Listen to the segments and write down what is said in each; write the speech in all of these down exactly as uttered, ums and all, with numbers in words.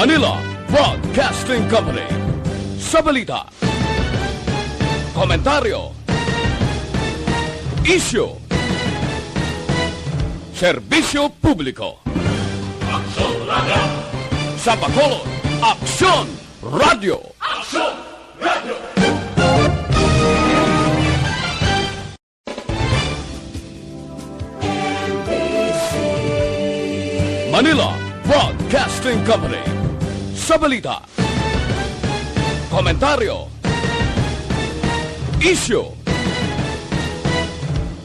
Manila Broadcasting Company. Sa balita, komentaryo, isyu, serbisyo publiko. Aksyon Radio! Sa Bacolod, Aksyon Radio! Aksyon Radio! Manila Broadcasting Company. Sa balita, komentaryo, isyu,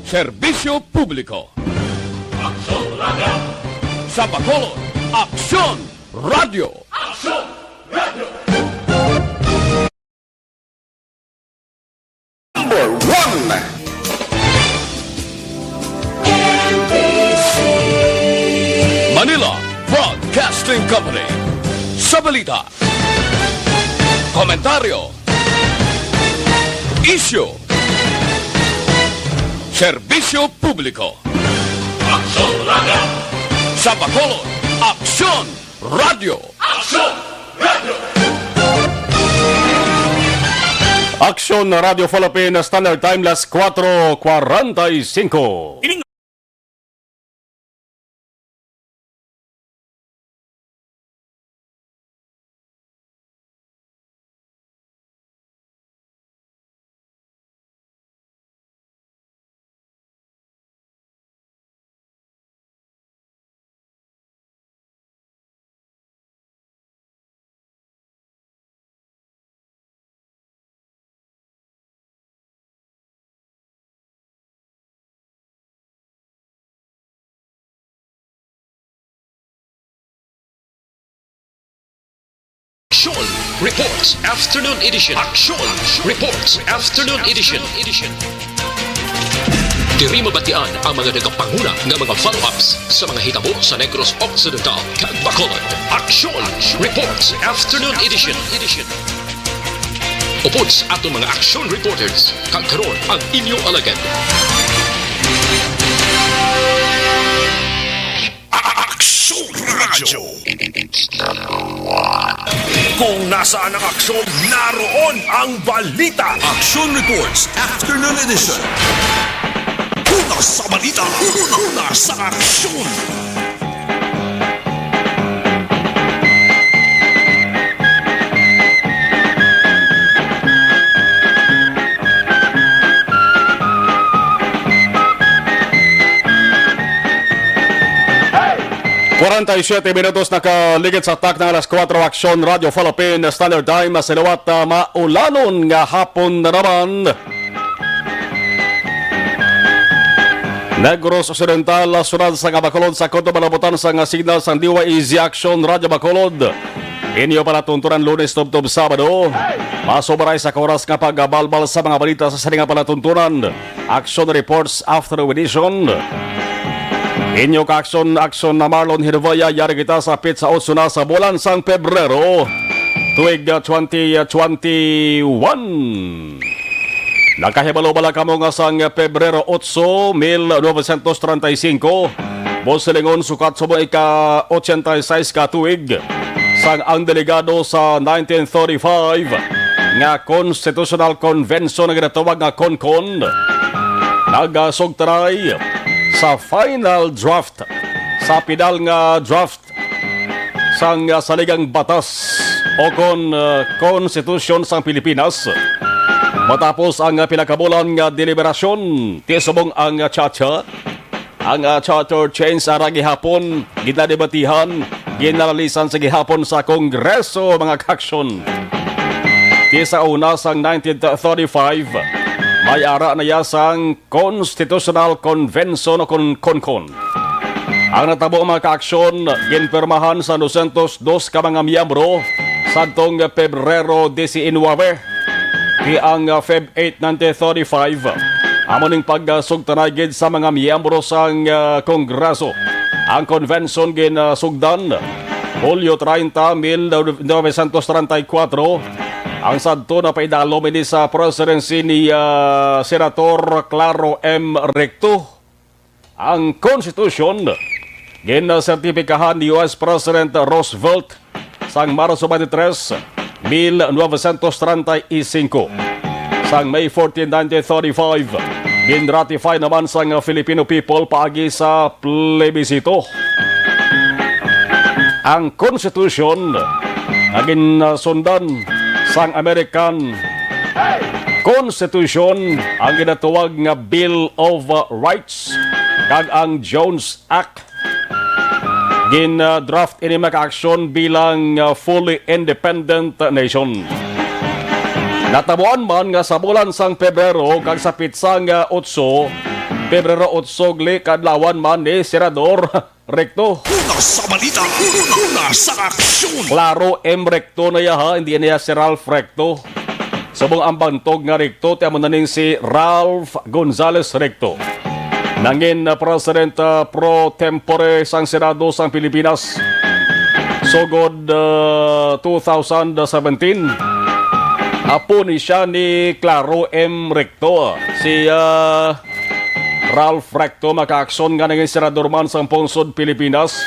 serbisyo publiko. Aksyon Radio! Sa Bacolod, Aksyon Radio! Aksyon Radio! Number one. Manila Broadcasting Company. Sa balita, komentaryo, isyu, serbisyo publiko. Aksyon Radio! Sa Bacolod, Aksyon Radio! Aksyon Radio! Aksyon Radio Philippines, Standard Time, las cuatro cuarenta y cinco. Aksyon Reports Afternoon Edition. Aksyon Reports Afternoon Edition. Diri mabatian ang mga nagapanguna nga mga follow-ups sa mga hitabo sa Negros Occidental kag Bacolod. Aksyon Reports Afternoon Edition. Upod sa aton mga aksyon reporters, kag karon ang inyo alagad. Aksyon Radyo. Kung nasaan ang aksyon, naroon ang balita. Aksyon Reports Afternoon Edition. Una sa balita, una sa aksyon. Kwarenta y siete minutos nakaligid sa takna alas kuwatro, Aksyon Radio Philippines Standard Time. Sa liwat, ah, maulanon nga hapon na naman. Negros Occidental, syudad sang Bacolod, sa kutob nga nabutan sang signal sang D Y E Z Aksyon Radio Bacolod. Inyo palatuntunan Lunes tubtob Sabado. Masubaray sa oras nga pagbalbal sa mga balita sa sini nga palatuntunan. Aksyon Reports Afternoon Edition. Inyo ka-aksyon, aksyon na Marlon Hirvaya, yari kita sa pitsa otso na sa bulan sang Pebrero, tuig, ah, twenty twenty-one. Nakahibalo bala kamo nga sang Pebrero otso, mil novecientos treinta y cinco, mosilingon sukat subong ika-ochenta y seis ka tuig sang ang delegado sa nineteen thirty-five nga Constitutional Convention nga ginatawag nga CONCON nagasugtanay sa final draft, sa pinal nga draft sang, ah, saligang batas o kon, ah, konstitusyon sang Pilipinas. Matapos ang, ah, pila ka bulan nga deliberasyon, ti subong ang, ah, CHACHA, ang, ah, charter change ara gihapon ginadebatihan, ginalalisan sa gihapon sa Kongreso, mga kaaksyon. Ti sa una sang nineteen thirty-five, may ara na ya sang Constitutional Convention o kon CONCON. Ang natabo, mga kaaksyon, ginpirmahan sa dosyentos dos ka mga miyembro sadtong Pebrero diecinuebe. Ti ang, ah, Feb eight, nineteen thirty-five, amo ning pagsugtanay gid sa mga miyembro sang, ah, Kongreso. Ang convention ginsugdan Hulyo treinta, mil novecientos treinta y cuatro. Ang sadto napaidalom ini sa presidency ni, ah, Senator Claro M. Recto. Ang konstitusyon ginsertipikahan ni U S President Roosevelt sang Marso twenty-three, mil novecientos treinta y cinco. Sang May fourteen, nineteen thirty-five, ginratify naman sang Filipino people paagi sa plebisito ang Constitution nga ginsundan sang American Constitution, ang ginatawag nga Bill of Rights, kag ang Jones Act. Gin-draft ini, mga kaaksyon, bilang, ah, fully independent nation. Natabuan man nga sa bulan sang Pebrero kag sa pitsang, ah, otso, Pebrero otso gali, kaadlawan man ni Senador Recto. Una sa balita, una sa aksyon. Claro M. Recto na iya, ha, hindi na iya si Ralph Recto. Subong ang bantog nga Recto, ti amo na ning si Ralph Gonzalez Recto. Nangin, uh, President, uh, pro tempore sang Senado sang Pilipinas. Sugod, uh, two thousand seventeen, apo ni siya ni Claro M. Recto. Si, uh, Ralph Recto, mga kaaksyon, nga nangin senador man sang pungsod Pilipinas.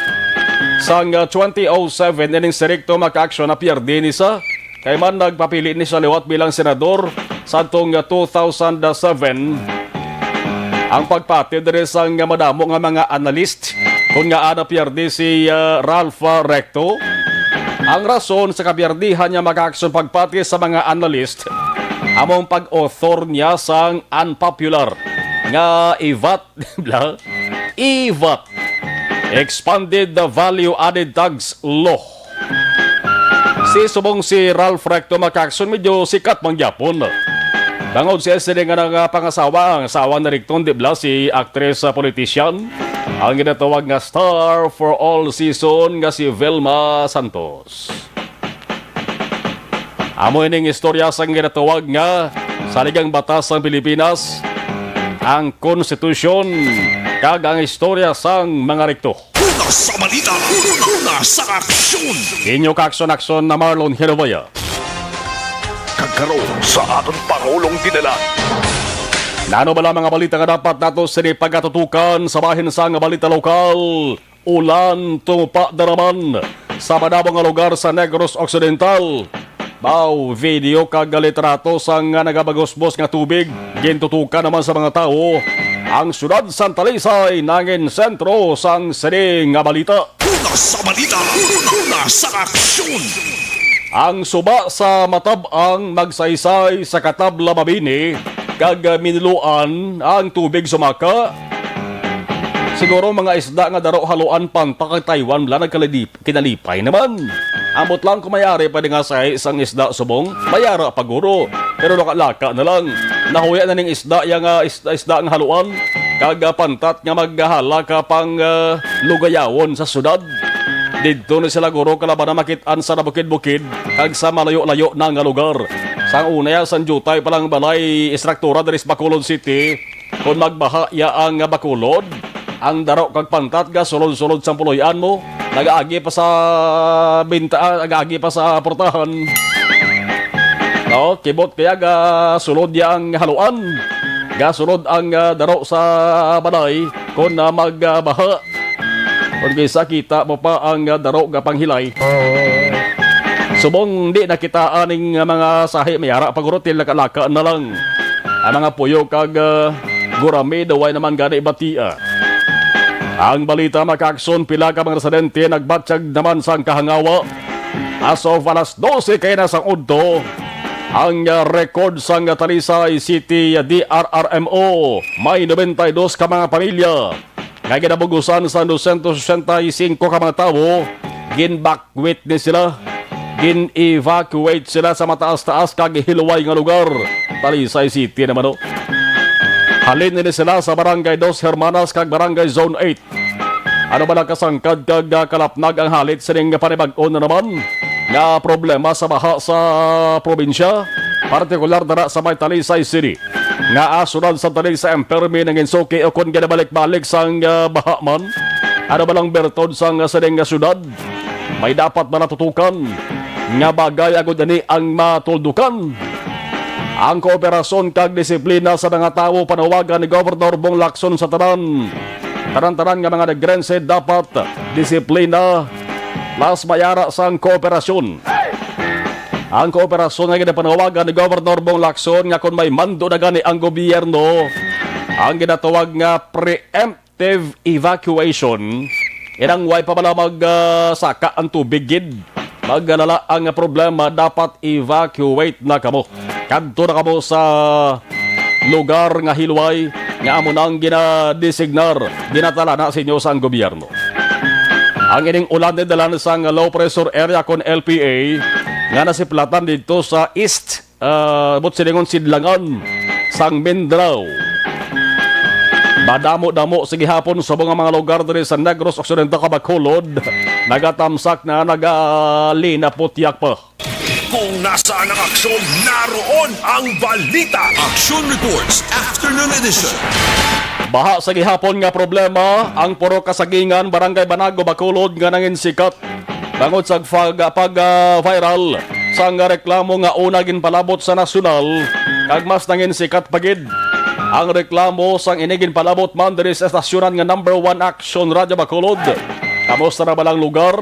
Sang, uh, twenty oh seven, ining si Recto, mga kaaksyon, napierde ni sa Kay man nagpapili ni siya liwat bilang senador sadtong, ah, two thousand seven. Ang pagpati diri sang madamo nga mga analyst kon ngaa napierde si, ah, Ralph, ah, Recto. Ang rason sa kapiyerdihan niya, mga kaaksyon, pagpati sa mga analyst, among pag-author niya sang unpopular nga ivat, bla, ivat, Expanded the Value Added Tax Law. Si subong si Ralph Recto, mga kaaksyon, medyo sikat man gyapon. Bangod siya sini nga nang, ah, pangasawa, ang asawa ni Recto, di bala, si actress, ah, politician, ang ginatawag nga star for all season nga si Velma Santos. Amo ining istorya sang ginatawag nga saligang batas sang Pilipinas, ang konstitusyon, kag ang istorya sang mga Recto. Una sa balita, una sa aksyon. Inyo kaaksyon-aksyon na Marlon Hinovaya. Kag karon sa aton Pangulong Dinalan. Nano bala mga balita nga dapat nato sini pagatutukan sa bahin sang balita lokal? Ulan, tumupa na naman sa madamo nga lugar sa Negros Occidental. Baw, video kag litrato sang nagabagusbos nga tubig, gintutukan naman sa mga tawo ang siyudad sang Talisay, nangin sentro sang sini nga balita. Una sa balita, una sa aksyon. Ang suba sa Matab-ang, Magsaysay, sa Katabla, Mabini, kag, ah, Minuluan ang tubig sumaka. Siguro mga isda nga daro haluan, panta kag Taiwan la nagkalidip-, kinalipay naman. Ambot lang kung may ari pa di nga sa isang isda subong, may ara pa guro. Pero laka-laka na lang. Nahuya na ning isda ya nga is-, isda nga haluan, kag, ah, pantat nga maghala ka pang, ah, lugayawon sa syudad. Didto na sila guro kalaban na makit-an sa nabukid-bukid kag sa malayo-layo na nga lugar. Sang una ya, sang diutay pa lang balay, istruktura diri sa Bacolod City, kon magbaha ya ang Bacolod, ang daro kag pantat gasulod-sulod sang puloy-an mo, nagaagi pa sa binta-, nagaagi pa sa portahan. No, kibot kaya gasulod ya ang haluan. Gasulod ang, ah, daro sa balay kon, ah, magbaha. Kon bisa kita mo pa ang, ah, daro nga panghilay. Subong di nakita aning, ah, mga sahi, may ara pa guro, til laka-laka na lang. Ang mga puyo kag, ah, gurami daw way naman gani batia. Ang balita, mga kaaksyon, pila ka mga residente nagbatyag naman sang kahangawa. As of alas dose kay na sang udto, ang, ah, record sang Talisay City D R R M O, may nobenta y dos ka mga pamilya nga ginabugusan sa dosyentos sesenta y singko ka mga tawo, gin-evacuate ni sila. Gin-evacuate sila sa mataas-taas kag hiluway nga lugar, Talisay City naman, no? Halin ini sila sa Barangay Dos Hermanas kag Barangay Zone eight. Ano ba nakasangkad kag, ah, kalapnag ang halit sining panibag-o na naman nga problema sa baha sa probinsya, partikular dira sa may Talisay City? Nga, ah, syudad sa Talisay ang permi nanginsuki o kon ginabalik-balik sang, ah, baha man? Ano ba lang bertod sang, ah, sining nga syudad? May dapat ba natutukan nga bagay agud ini ang matuldukan? Ang kooperasyon kag disiplina sa mga tawo panawagan ni Gobernador Bong Lacson sa tanan. Tanan-tanan nga mga Negrense dapat disiplina Plus may ara sang kooperasyon. Ang kooperasyon nga ginapanawagan ni Governor Bong Lacson nga kon may mando na gani ang gobyerno, ang ginatawag nga preemptive evacuation, inang way pa bala mag, ah, saka ang tubig gid. Magdala ang problema, dapat evacuate na kamo. Kadto na kamo sa lugar nga hilway nga amo nang ginadesignar, ginatalana sa inyo sang gobyerno. Ang ining ulan ni dalan sang low pressure area kon L P A nga nasiplatan didto sa east, ah, buot silingon sidlangan sang Mindanao. Madamo-damo sa gihapon subong ang mga lugar diri sa Negros Occidental kag Bacolod, nagatamsak na, nagalinaputyak pa. Kung nasaan ang aksyon, naroon ang balita. Action Reports, Afternoon Edition. Baha sa gihapon nga problema ang Purok Kasagingan, Barangay Banago, Bacolod nga nanginsikat bangod sa pag, pag, ah, viral sang reklamo nga una ginpalabot sa nasyonal, kag mas nanginsikat pa gid ang reklamo sang ini ginpalabot man diri sa estasyonan nga number one Action Radio Bacolod. Kamusta na ba lang lugar?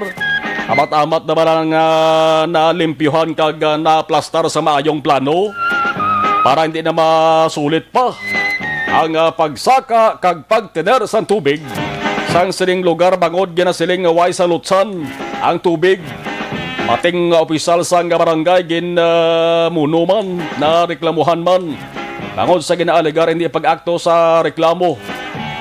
Amat-amat na ba lang, ah, nalimpyuhan kag, ah, naplastar sa maayong plano para hindi na masulit pa ang, ah, pagsaka kag pagtener sang tubig sang sining lugar, bangod ginasiling nga way salutsan ang tubig. Mating nga opisyal sang barangay gin, ah, muno man, nareklamuhan man bangod sa ginaalegar hindi pag-akto sa reklamo.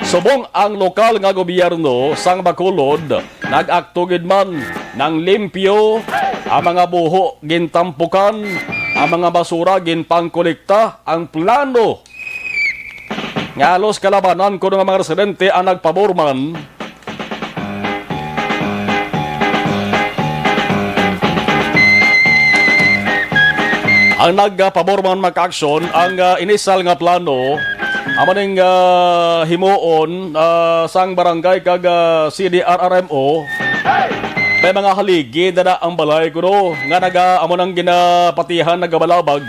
Subong ang lokal nga gobyerno sang Bacolod, nag-akto gid man, nanglimpyo ang mga buho, gintampukan ang mga basura, ginpangkolekta. Ang plano nga halos kalabanan kuno nga mga residente ang nagpabor man. Ang nagpabor man, mga kaaksyon, ang, ah, inisal nga plano amo ning, ah, himuon, ah, sang barangay kag, ah, C D R R M O. May mga haligi dala ang balay kuno nga naga-, amo nang ginapatihan, nagabalabag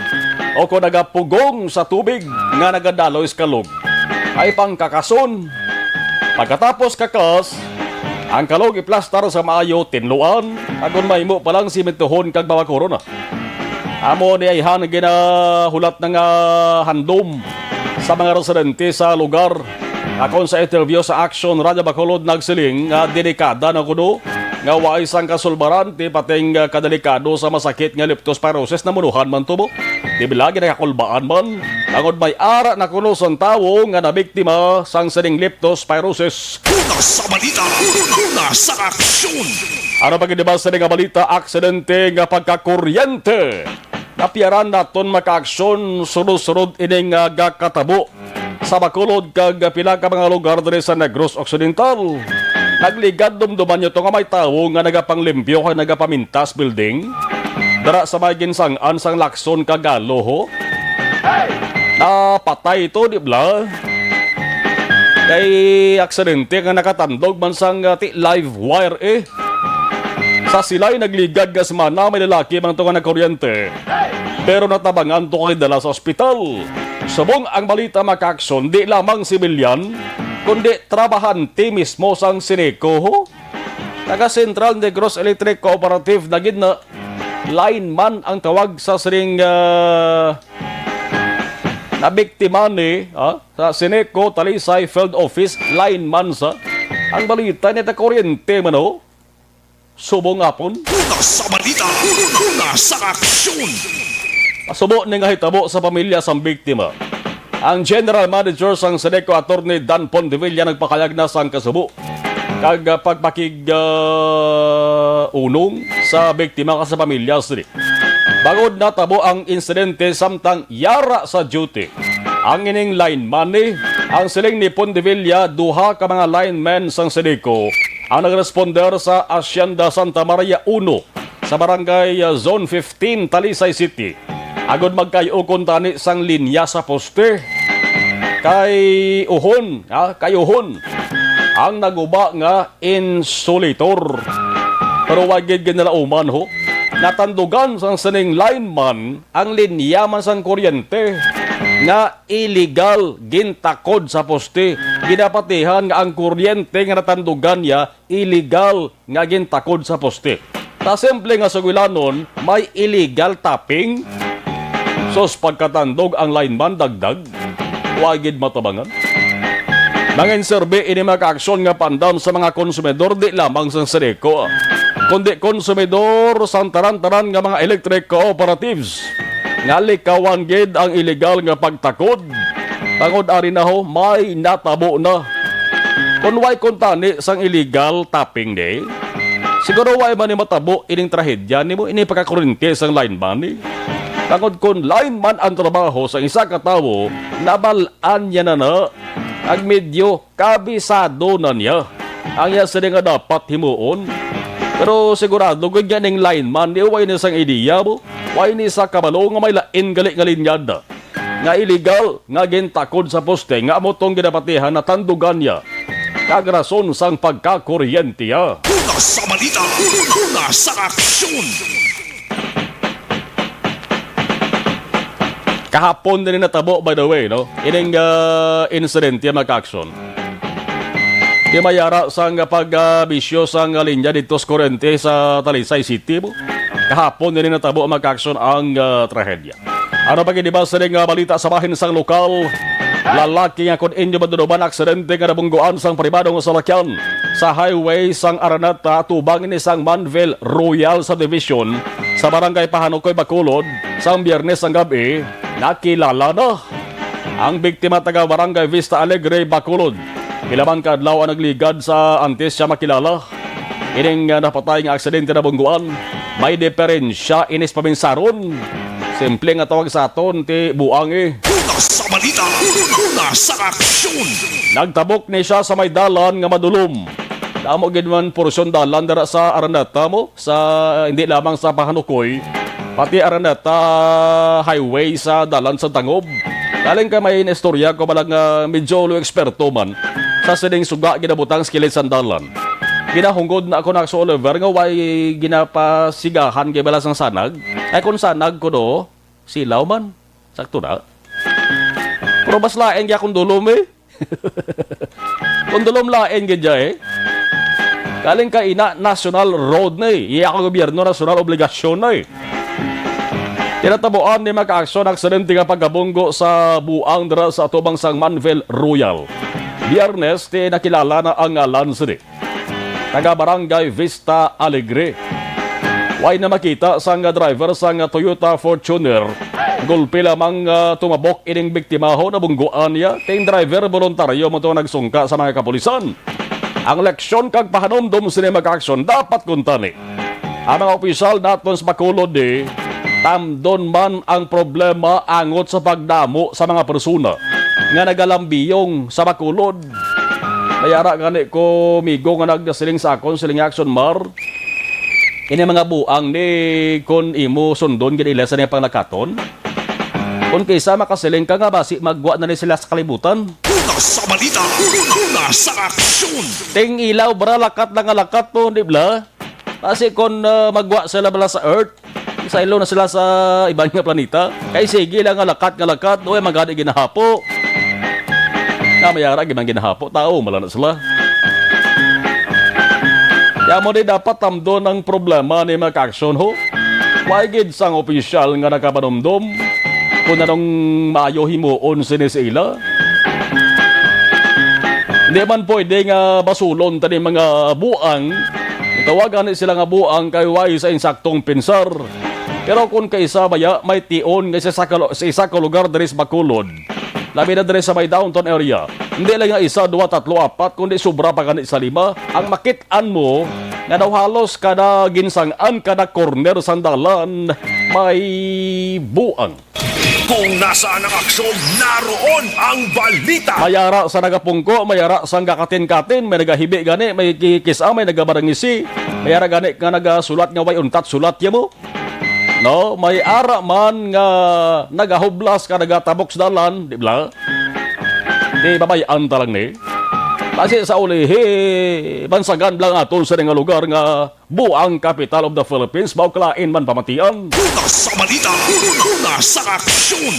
o kon nagapugong sa tubig nga nagadaloy sa kalog. Ay pangkakason. Pagkatapos kakas, ang kalog iplastar sa maayo, tinluan, agon mahimo pa lang simentohon kag babakuron na. Amo ni ayhan ginahulat na nga handom sa mga residente sa lugar. Akon sa interview sa Action Radio Bacolod, nagsiling nga delikada na kuno nga way sang kasulbaran, ti pating, ah, kadelikado sa masakit nga leptospirosis, namunuhan man tubo. Di bala ginakakulbaan man, tungod may ara na kuno sang tawo nga nabiktima sang sining leptospirosis. Una sa balita, una sa aksyon. Ano pa gid ba sa nga balita? Aksidente nga pagkakuryente. Napiaran naton, mga kaaksyon, sunod-sunod ini nga gakatabo sa Bacolod kag pila ka mga lugar diri sa Negros Occidental. Nagligad, dumduman nyo to nga may tawo nga nagapanglimpyo kag nagapamintas building dara sa may ginsang-an sang Lacson kag Galo, ho. Napatay ito, di bala? Kay aksidente nga nakatandog man sang, ah, ti live wire, eh. Sa sila'y nagligad nga semana, may lalaki man to nga nagkuryente, pero natabangan to kag dala sa ospital. Subong ang balita, mga kaaksyon, di lamang sibilyan, kundi trabahante mismo sang Sineco, ho. Taga Central Negros Electric Cooperative na gid na, lineman ang tawag sa sining, ah, nabiktima ni, ah, sa Sineco Talisay Field Office, lineman sa. Ang balita ni ta kuryente man, oh. Subong hapon. Una sa balita, una sa aksyon. Pasubo ni nga hitabo sa pamilya sang biktima. Ang General Manager sang Sineco, Attorney Dan Pondevilla, nagpakayag na sang kasubo kag, ah, pagpakig, ah, unong sa biktima kag sa pamilya sini. Bangod natabo ang insidente samtang yara sa duty ang ining lineman ni, ang siling ni Pondevilla, duha ka mga linemen sang Sineco ang nagresponder sa Hacienda Santa Maria Uno sa Barangay, ah, Zone fifteen, Talisay City, agod magkay-o kuntani sang linya sa poste. Kay uhon, ha, kay uhon ang naguba nga insulator. Pero wa gid ginalauman, ho. Natandugan sang sining lineman ang linya man sang kuryente. nga illegal gintakod sa poste. Ginapatihan nga ang kuryente nga natandugan niya illegal nga gintakod sa poste. Sa simple nga sugilanon, may illegal tapping. Sus, pagkatandog ang lineman, dagdag. Wa gid matabangan. Nanginserbi ini mga kaaksyon nga paandam sa mga konsumidor, di lamang sa Sedeco, kundi konsumidor sang tanan-tanan nga mga electric cooperatives nga likawan gid ang illegal nga pagtakod. Tungod ari na ho, may natabo na. Kon way kuntani sang illegal tapping day, siguro way man ni matabo ining trahedya nimo, ini pagkakurente sang lineman ni. Tungod kon lineman ang trabaho sa isa ka tawo, nabal-an niya na na, ag medyo kabisado na niya ang iya sini nga dapat himuon. Pero sigurado gid nga ning lineman ni way ni sang ideya mo, way ni sa kabalo nga may lain gali nga linyada nga illegal nga gintakod sa poste nga amo tong ginapatihan na tandugan niya kag rason sang pagkakuryente niya. Una sa balita, una sa aksyon. Kahapon din natabo, by the way, no? Ining, ah, insidente, mga kaaksyon. Di mayara sang pag, ah, bisyo sang linya dito sa kurente sa Talisay City, bo. Kahapon din natabo, mga kaaksyon, ang, ah, trahedya. Ano pa gid ba sa nga balita sa bahin sang lokal? Lalaki nga kon inyo maduduman, aksidente nga nabungguan sang pribado nga salakyan sa highway sang Araneta, tubang ni sang Manville Royal Subdivision sa Barangay Pahanukoy, Bacolod, sang Biyernes sang gab-i. Nakilala na ang biktima, taga Barangay Vista Alegre, Bacolod. Pila man ka adlaw ang nagligad sa antes siya makilala. Ining, ah, napatay nga aksidente nabungguan, may diferensya inis paminsaron. Simple nga tawag sa aton, ti buang eh. Una sa balita, una sa aksyon. Nagtabok ni siya sa may dalan nga madulom. Damo gid man porsyon dalan dira sa Araneta mo, sa, hindi lamang sa Pahanukoy, pati Araneta Highway sa dalan sa Tangob. Galing kay may istorya ko balang, ah, medyo lo eksperto man sa sining suga ginabutang sa kilid sang dalan. Ginahungod na ako na sa Oliver nga way ginapasigahan kay bala sang sanag. Ay, kung sanag ko do, silaw man. Sakto na. Pero mas lain kaya kung dulom eh. Kung dulom lain gid ya eh. Galing ka ina, national road na eh. Iya ka gobyerno, national obligasyon na eh. Tinatabuan ni mga kaaksyon aksidente nga pagkabunggo sa buang dira sa atubang sang Manville Royal. Biyernes, ti nakilala na ang ngalan sini. Taga Barangay Vista Alegre. Way na makita sang driver sang Toyota Fortuner. Gulpi lamang, ah, tumabok ining biktima ho, nabungguan niya. Ting driver, voluntaryo mo to nagsungka sa mga kapulisan. Ang leksyon kag pahanumdom sini mga kaaksyon dapat kuntani. Ang mga opisyal naton sa Bacolod, eh, tamdon man ang problema angot sa pagdamo sa mga persona nga nagalambiyong sa Bacolod. May ara gani ko, migo, nga nagsiling sa akon, siling niya, "Aksyon Mar, ini mga buang ni, kon imo sundon gid ila sa niyang panglakaton, kon kaysa makasiling ka nga basi magwa na ni sila sa kalibutan." Una sa balita, una sa aksyon. Ting ilaw, bra, lakat na nga lakat to, di bala? Basi kon, ah, magwa sila bala sa Earth, saylo na sila sa iban nga planeta. Kay sige lang nga lakat nga lakat, uy, magani ginahapo. Nga may ara gid man ginahapo, tao, mala na sila. Kaya mo di dapat tamdon ang problema ni mga kaaksyon, ho. Way gid sang opisyal nga nakapanumdom kung anong maayo himuon sini sa ila. Hindi man pwede nga basulon tani mga buang. Tawagan ni sila nga buang kay way sa insaktong pinsar. Pero kung kaisa baya, may tion nga sa isa ka lu-, sa isa ka lugar diri sa Bacolod, labi na diri sa may downtown area, hindi lang nga isa, duwa, tatlo, apat, kundi sobra pa gani sa lima ang makit-an mo nga daw halos kada ginsang-an, kada corner sang dalan may buang. Kung nasaan ang aksyon, naroon ang balita. May ara sa nagapungko, may ara sa nagakatin-katin, may nagahibi gani, may kikis-a, may nagabarangisi, may ara gani nga nagasulat nga way untat sulat ya mo. No, may ara man nga nagahublas ka, nagatabok sa dalan, di ba? Di ba may anta lang ni? Kasi sa ulihi, bansagan lang aton sa nga lugar nga buang capital of the Philippines, mao kalain man pamatian. Una sa balita, una sa aksyon.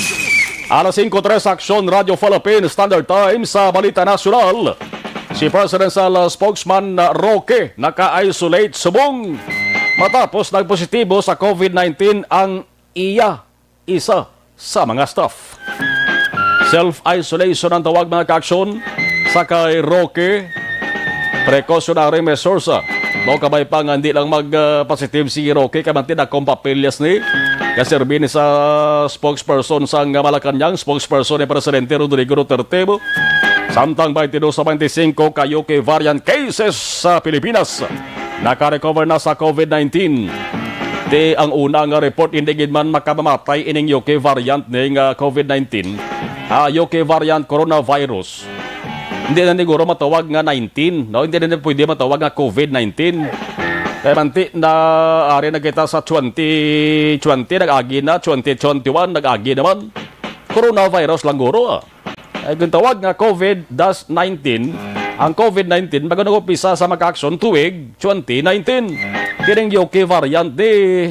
Alas singko tres, Aksyon, Radyo Philippine Standard Time sa Balita Nasyonal. Si Presidential Spokesman Roque naka-isolate subong matapos nagpositibo sa covid nineteen ang iya isa sa mga staff. Self-isolation ang tawag, mga kaaksyon, sa kay Roque. Precautionary measures, ah. Mao kabay pa nga hindi lang mag, ah, positive si Roque, kay manti na kung papilyas ni kaserbi ni sa spokesperson sang Malacañang, spokesperson ni Presidente Rodrigo Duterte. Samtang twenty-two sa twenty-five ka U K variant cases sa Pilipinas naka-recover na sa covid nineteen. Ti ang una nga report, hindi gid man makamamatay ining U K variant ni nga covid nineteen. Ah, U K variant coronavirus. Hindi na siguro matawag nga nineteen, no? Hindi na pwede matawag nga covid nineteen. Kaya manti na ari na kita sa twenty twenty, nag-agi na, twenty twenty-one, nag-agi naman. Coronavirus lang guro, ah. Ay, kung tawag nga covid nineteen, ang covid nineteen bago nag-umpisa sa makaaksyon tuig twenty nineteen. Kining U K variant di,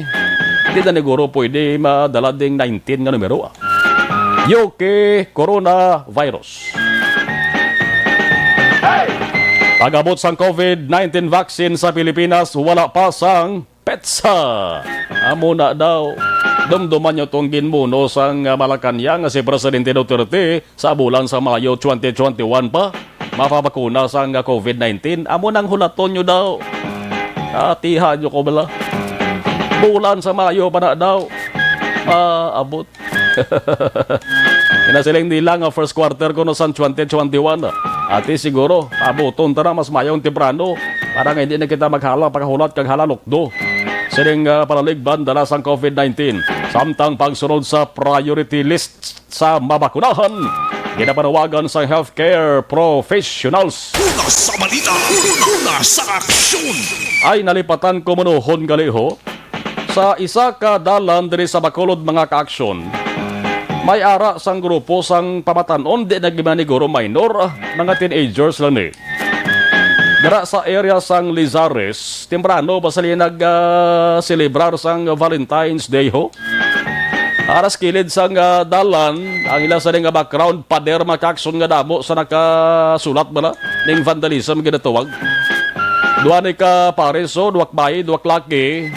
di na siguro pwede madala ding nineteen nga numero, ah. U K coronavirus. Pag-abot sang covid nineteen vaccine sa Pilipinas, wala pa sang petsa. Amo na daw. Dumduman nyo tong ginmuno sang, ah, Malacañang nga si Presidente Duterte sa bulan sa Mayo twenty twenty-one pa mapabakuna sang, ah, covid nineteen. Amo nang hulaton nyo daw. Atiha nyo ko bala. Bulan sa Mayo pa na daw. Ah, abot. Kinasiling nila nga first quarter kuno sang twenty twenty-one. Ati siguro, abuton ta na mas mayong temprano para nga hindi na kita maghala paghulat kag hala lukdo. Sining, ah, palaligban dala sang covid nineteen. Samtang pagsunod sa priority list sa mabakunahan, ginapanawagan sa healthcare professionals. Una sa balita, una, una sa aksyon. Ay, nalipatan ko munuhon gali ho. Sa isa ka dalan diri sa Bacolod, mga kaaksyon, may ara sang grupo sang pamatan-on, di na gid man siguro minor, mga teenagers lang ni. Dira sa area sang Lizares, temprano pa sila nag, ah, selebrar sang Valentine's Day ho. Aras kilid sang, ah, dalan, ang ila sa nga background, pader, mga kaaksyon, nga damo sa nakasulat bala ning vandalism ginatawag. Duha ni ka pares, so, duha ka bayi, duha ka laki.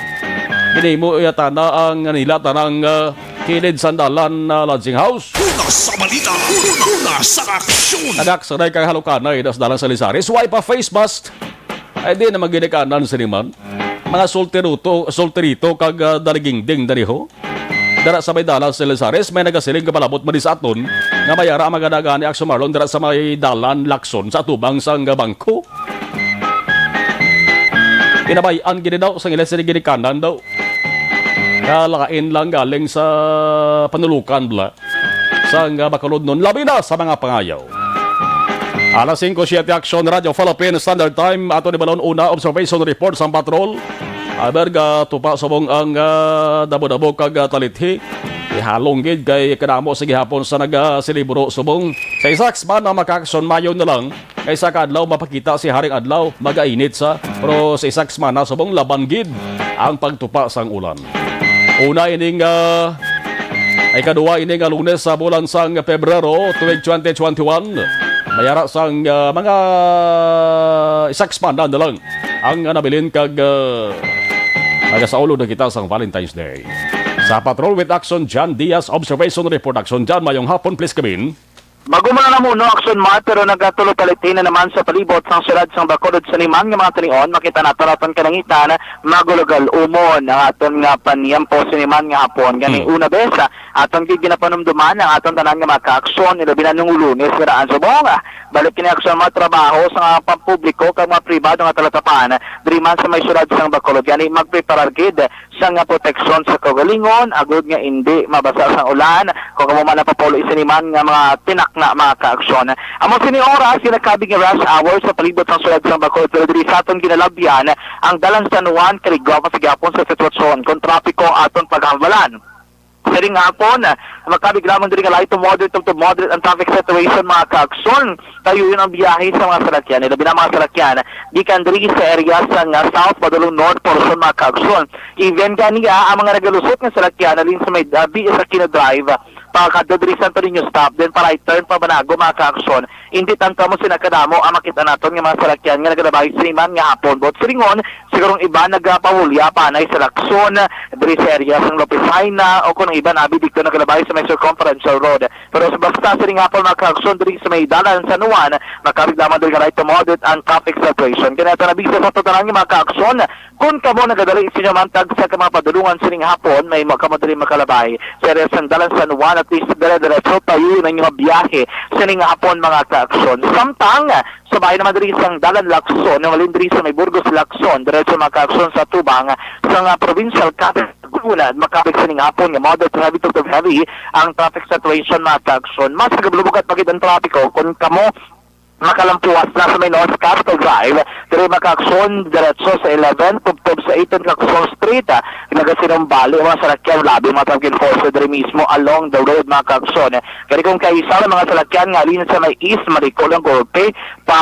Ginimo iya tana ang nila tanang, ah, kilid sang dalan na lodging house. Una sa balita, una sa aksyon. Nagaksaray kang halukanay das dalan sa Lizares. Way pa face mask. Ay, di na maginikanan sini man. Mga solterito, solterito kag, ah, daligingding dali ho. Dara sa may dalan sa Lizares, may nagasiling nga palabot man ni sa aton nga may ara magana-gani aksyon, Marlon, dara sa may dalan Lacson sa atubang sang bangko. Pinabayaan gini daw sang ila sini ginikanan daw. Kalain lang galing sa panulukan bala sang Bacolodnon, labi na sa mga pangayaw. Alas singko siete, Aksyon, Radyo Philippine Standard Time. Ato ni balon una, observation report sang patrol. Aber, ah, tupa subong ang, ah, dabo-dabo kag, ah, talithi. Ihalong gid kay kadamo sa gihapon sa nagaselebro subong. Sa isa ka semana, mga kaaksyon, maayo na lang. Kay sa kaadlaw mapakita si Haring Adlaw, magainit sa, pero sa isa ka semana subong laban gid ang pagtupa sang ulan. Una ining, ah, ay kadua ining, ah, Lunes sa bulan sang Pebrero, tuig twenty twenty-one. May ara sang, ah, mga isa ka semana na lang ang, ah, nabilin kag, ah, nagasaulog na kita sang Valentine's Day. Sa Patrol with Action John Diaz, observation report, Action John, mayong hapon, please come in. Bago man na muno, Action Mart, pero nagatulo ka litin na naman sa palibot sang syudad sang Bacolod. Sa niman nga mga tinion, makita nato naton kalangitan, magulagal umon ang aton nga paniyampo sa niman nga hapon. Gani, hmm, una bes, ah, aton gid ginapanumduman ang aton tanan nga mga kaaksyon, ilabi na nung Lunes nga daan subong. Ah, balik kini, Action Mart, trabaho sa mga pampubliko kag mga pribado nga talatapan diri man sa may syudad sang Bacolod. Gani, magpreparar gid sang proteksyon sa kaugalingon, agud nga indi mabasa sang ulan. Kung kamo man napapulo sini man nga mga tinakna, mga kaaksyon. Amo sini oras, ginakabig nga rush hour sa palibot sang syudad sang Bacolod, pero diri sa aton ginalabyan ang Dalan San Juan, Caligao, sa gihapon sa sitwasyon kon trapiko aton paghambalan. Siring hapon, makabig lamang diri nga light to moderate, to, to moderate ang traffic situation, mga kaaksyon. Kayuyon ang biyahe sa mga salakyan, ilabi na mga salakyan gikan diri sa area sang, ah, South padulong North portion, mga kaaksyon. Even ganiya, ang mga nagalusot nga salakyan halin sa may, ah, B S Aquino Drive ah, kadto diri sa Antonio stop, then pa-right turn pa Banago, mga kaaksyon. Indi tan kamo sina kadamo ang makita naton nga mga salakyan nga nagalabay sini man nga hapon. Buot silingon, siguro ang iba nagapahulya pa anay sa Lacson, diri sa area sang Lopez Jaena, o kung ang iba nabi dito nagalabay sa may Circumferential Road. Pero sa basta sining hapon, mga kaaksyon, diri sa may dalan San Juan, makabig lamang diri nga light to moderate ang traffic situation. Kaya ito nabisa sa tanan nga mga kaaksyon, kung kamo nagadali sa inyo mantag sa mga padulungan sining hapon, may mo kamo diri makalabay. Sa area sang dalan San Juan, at least dire-diretso tayo yun ang inyong biyahe sining hapon, mga kaaksyon. Samtang sa bahin naman diri sang dalan Lacson, nga malin diri sa may Burgos Lacson, diretso mga kaaksyon sa tubang sang, ah, provincial capital, Laguna, makabig sining hapon nga moderate to heavy to heavy ang traffic situation, mga kaaksyon. Mas nagabulubugat pa gid ang trapiko kung kamo makalampuas na sa may North Capitol Drive, diri mga kaaksyon, diretso sa eleven, tubtob sa eighteen Lacson Street, ah, nagasinumbali ang mga salakyan, labi mga traffic enforcer diri mismo along the road, mga kaaksyon. Kani kung kaisa ang mga salakyan nga halin sa may east, maliko lang gulpi pa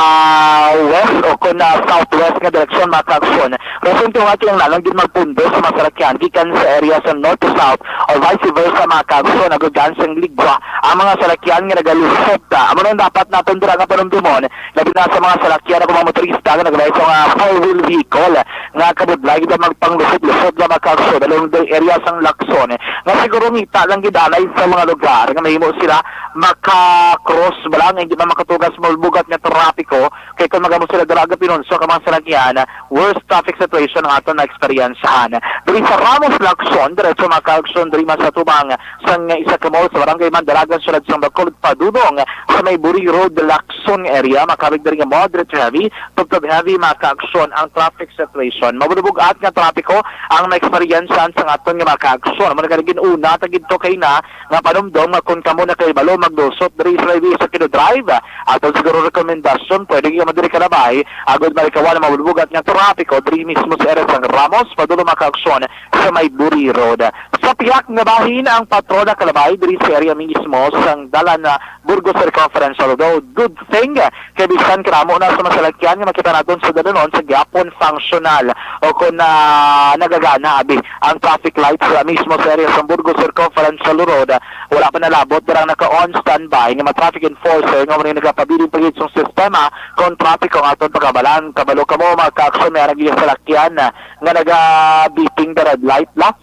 west o kung, ah, southwest nga direksyon, mga kaaksyon. Rason kung nga kinahanglan gid magpundo sa mga salakyan gikan sa area sa north to south o vice versa, mga kaaksyon, agugan sang ligwa ang mga salakyan nga nagalusot. Ah, amo nang dapat naton dira nga panumdumon, labi na sa mga salakyan o mga motorista nga nagalayo sa mga four-wheel vehicle nga kabudlay gid ang magpanglusot-lusot nga mga kaaksyon along the area sang Lacson, nga siguro ngita lang gid anay sa mga lugar nga mahimo sila maka-cross ba lang, hindi man makatugas malubugat nga trapiko, kay kung magamo sila dalaga pinunso ka mga salakyan, worst traffic situation ang aton na-eksperyensahan. Diri sa Ramos Lacson, diretso mga kaaksyon, diri man sa tubang sang isa ka mall sa Barangay Mandalagan, siyudad sang Bacolod, padulong sa may Buri Road, Lacson area, makabig diri nga moderate to heavy, tubtob heavy, mga kaaksyon, ang traffic situation. Mabulubog-at nga trapiko ang na-eksperyensahan sa aton nga mga kaaksyon. Amo na gani gin-una ta gid to kay na nga panumdom nga kung kamo nakahibalo maglusot diri sa highway sa Quino Drive, aton siguro rekomendasyon, pwede gyud diri kalabay, agod malikawan ang mabulbugat nga trapiko diri mismo sa area sang Ramos, padulong mga kaaksyon sa may Buri Road. Sa pihak nga bahin, ang patrol nakalabay diri sa area mismo sang dalan na Burgos Circumferential Road. Good thing kay bisan kadamo na sa mga salakyan nga makita naton sa dalanon sa gihapon functional o kung, ah, nagagana abi ang traffic lights sa mismo sa area sa Burgos Circumferential Road, wala pa nalabot, pero ang naka-on standby nga mga traffic enforcer nga muna nagapabiling pagitsong sistema kung trapiko ang aton pagabalan. Kabalo kamo, mga kaaksyon, may arang salakyan nga naga-beeping the red light la.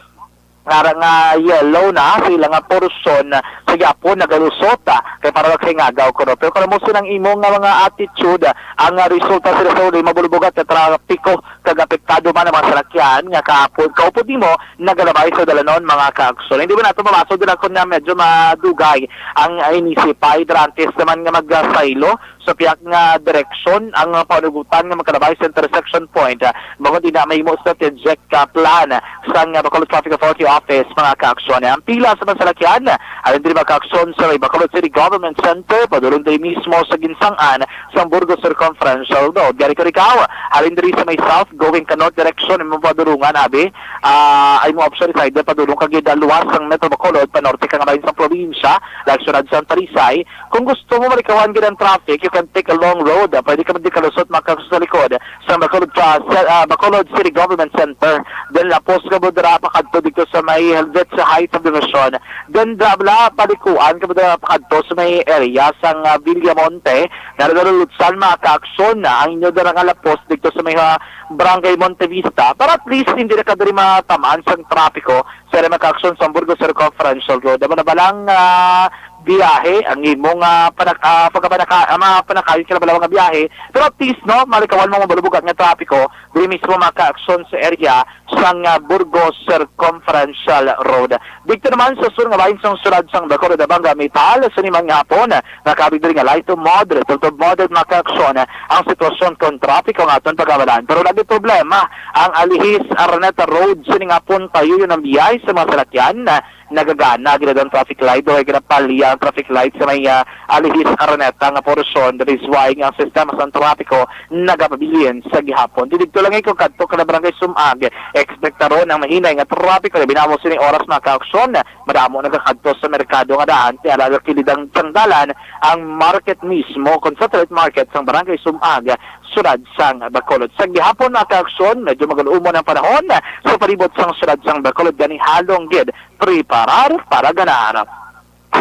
Nga, nga yellow na sa ila nga porsyon sa gihapon nagalusot, ah, kay para lang sa ingagaw kuno. Pero kung amo sila ang imo nga mga attitude, ang, ah, resulta sila sa uli, mabulbugat sa trapiko, kag apektado man ang mga salakyan nga kahapon, kaupod nimo, nagalabay sa dalanon, mga kaaksyon. Hindi ba nato mabasol din ako na medyo madugay ang, ah, inisip? Ay, drantes naman nga magsaylo sa pihak nga direksyon ang, ah, panugutan nga makalabay sa intersection point, ah, bangod ina mahimo strategic, ah, plan sang, ah, Bacolod Traffic Authority Office, mga kaaksyon. Ang pila sa mga salakyan, ah, halin diri mga kaaksyon sa may Bacolod City Government Center, padulong diri mismo sa ginsang-an sang Burgos Circumferential Road. Gari ko ikaw, halin diri sa may south, going ka north direction, imo padulungan, abi, ah, ay mo option is either padulong ka gid, ah, luwas sang Metro Bacolod, panorte ka nga bahin sang probinsya, like siyudad sang Talisay, kung gusto mo malikawan gid ang traffic, you can take a long road. Ah, pwede ka man di kalusot, makakasud sa likod sa Bacolod, ah, sa, ah, Bacolod City Government Center. Then lapos ka mo dira pakadto dito sa may Helvetia High Subdivision. Then dira bala palikuan ka mo dira pakadto sa may area sang, ah, Villamonte. Nga nagalulutsan mga kaaksyon na ang inyo dira nga lapos dito sa may, ah, Barangay Monte Vista. Para at least hindi na ka diri matamaan sang trapiko sa area mga kaaksyon sa Burgos Circumferential Road. Amo na balang, ah, biyahe, ang imong, ah, panak-, ah, pagkapanaka-, ah, mga panakayon ka na bala mga biyahe. Pero at least, no, malikawan mo mabalubugan nga trapiko, diri mismo mga kaaksyon sa area sang, ah, Burgos Circumferential Road. Dito naman sa sur nga bahin sang siyudad sang Bacolod, Abanga Metal, sa niman nga hapon, nakabig diri nga light to moderate, to moderate mga kaaksyon, ang sitwasyon kung trapiko ang aton pagabalan. Pero lagi problema ang Alihis Araneta Road, sining hapon tayo yun ang biyahe sa mga salakyan. Nagagana gid ang traffic light o ginapalya ang traffic light sa may, ah, Alihis Araneta nga porsyon. That is why nga ang sistema sa trapiko nagapabilin sa gihapon. Di dito lang ikaw kadto ka na Barangay Sumag. Expect na ron ang mahinay nga trapiko na binamo sini oras mga kaaksyon. Madamo nagakadto sa merkado nga daan. Kaya lalo kilid ang sangdalan ang market mismo, kung satellite market sang Barangay Sumag, siyudad sang Bacolod. Sa gihapon mga kaaksyon, medyo magaluumon ang panahon sa palibot sang siyudad sang Bacolod. Gani halong gid preparar para ganar.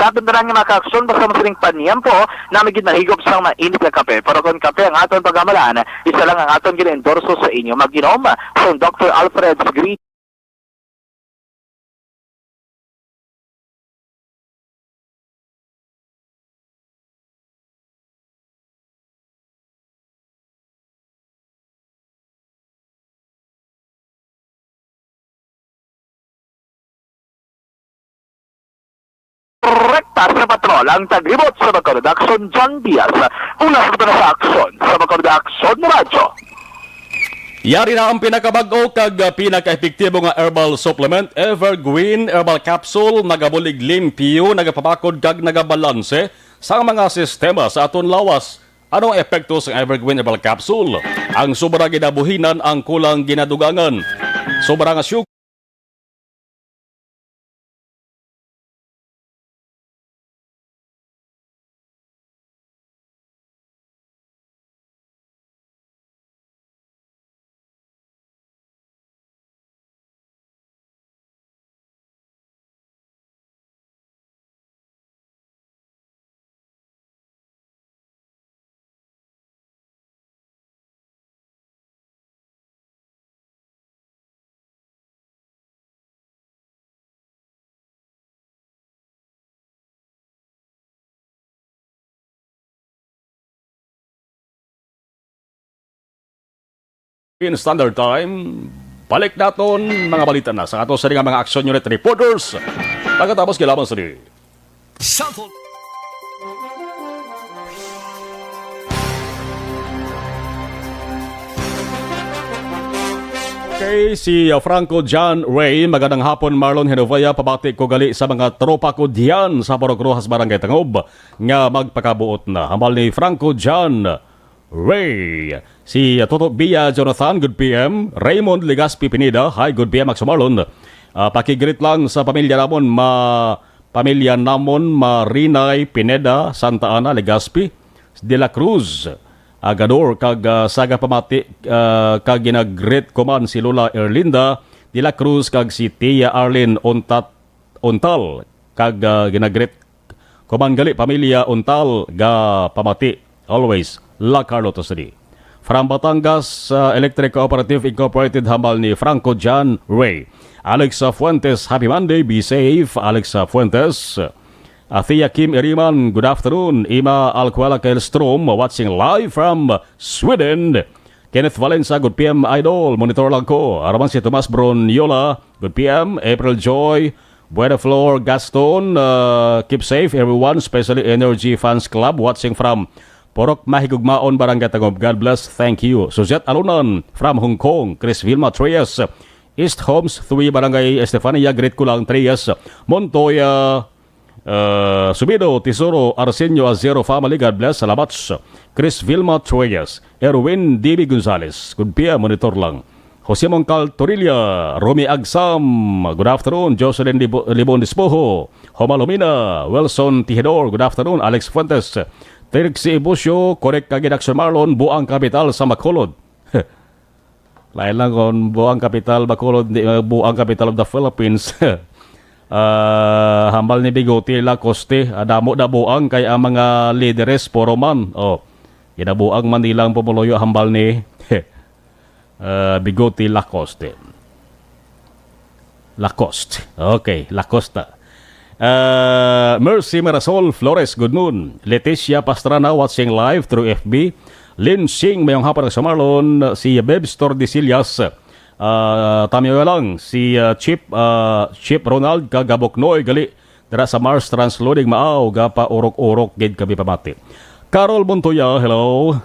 Dapat na lang nga makaaksyon basta mo sining paniyampo, nami gid mahigop sang mainit nga kape. Pero kung kape ang aton pagamalan, isa lang ang aton gina-endorso sa inyo. Mag-inom sang Doctor Alfred's Green. Rekta sa patrol ang tagribot sa Bacolod Aksyon, John Diaz. Mula sa Bacolod Aksyon, sa Bacolod Aksyon Radyo. Yari na ang pinakabag-o kag, ah, pinakaepektibo nga herbal supplement, Evergreen Herbal Capsule. Nagabulig limpyo, nagapabakod kag nagabalanse sa mga sistema sa aton lawas. Ano ang epekto sang Evergreen Herbal Capsule? Ang sobra ginabuhinan, ang kulang ginadugangan. Sobra nga sugar. In Standard Time, balik naton mga balita na sa ato sa mga action unit reporters. Pagkatapos, kailangan sa di. Sample. Okay, si, uh, Franco John Ray, magandang hapon, Marlon Genovea, pabati ko gali sa mga tropa ko diyan sa Purok Rojas, Barangay Tangob, nga magpakabuot na. Hambal ni Franco John Ray. Si, uh, Toto Bia Jonathan, good P M. Raymond Legaspi Pineda, hi, good P M, Maxo Marlon. Uh, pakigreet lang sa pamilya namon, ma-, pamilya namon, Marinay Pineda, Santa Ana, Legaspi, De La Cruz, Agador, kag, ah, sa gapamati, ah, kag ginagreet ko man si Lola Erlinda De La Cruz kag si Tia Arlene Untat-, Untal, kag, ah, ginagreet ko man gali pamilya Untal gapamati. Always, La Carlo to City. From Batangas, ah, Electric Cooperative Incorporated, hambal ni Franco John Ray. Alexa Fuentes, happy Monday, be safe. Alexa Fuentes. Athea Kim Iriman, good afternoon. Ima Alcuela Kelstrom, watching live from Sweden. Kenneth Valencia, good P M, idol. Monitor lang ko. Araman si Tomas Broniola, good P M. April Joy, Buena Flor Gaston, uh, keep safe, everyone, especially Energy Fans Club, watching from Purok Mahigugmaon, Barangay Tangub. God bless, thank you. Suzette Alunan from Hong Kong, Chris Vilma Trias, East Homes three, Barangay Estefania, greet ko lang, Trias, Montoya, Uh, Subido, Tesoro, Arsenio, Azero family, God bless. Salamat. Chris Vilma Troyes, Erwin D B Gonzalez, good P M, monitor lang. Jose Mongcal Torilla, Romy Agsam, good afternoon. Jocelyn Libo-, Libon Dispoho, Homa Lumina, Wilson Tihedor, good afternoon. Alex Fuentes, Trixie Ibucio, correct ka gid, Action Marlon, buang kapital sa Bacolod. Lain lang kon buang kapital Bacolod, di, uh, buang capital of the Philippines. Ah, hambal ni Bigote Lacoste, ah, damo na buang kay ang mga lideres puro man. Oh, ginabuang man nila ang pumuluyo, hambal ni, ah, Bigote Lacoste. Lacoste. Okay, Lacoste. Uh, Mercy Mirasol Flores, good noon. Leticia Pastrana, watching live through F B. Lin Sing, mayong hapon sa Marlon. Si Bebs Tordesillas, uh, tamiyo lang. Si, uh, Chief, uh, Chief Ronald Kagaboknoy, gali dira sa Mars Transloading, Maaw, gapa urok-urok gid kami pamati. Carol Montoya, hello.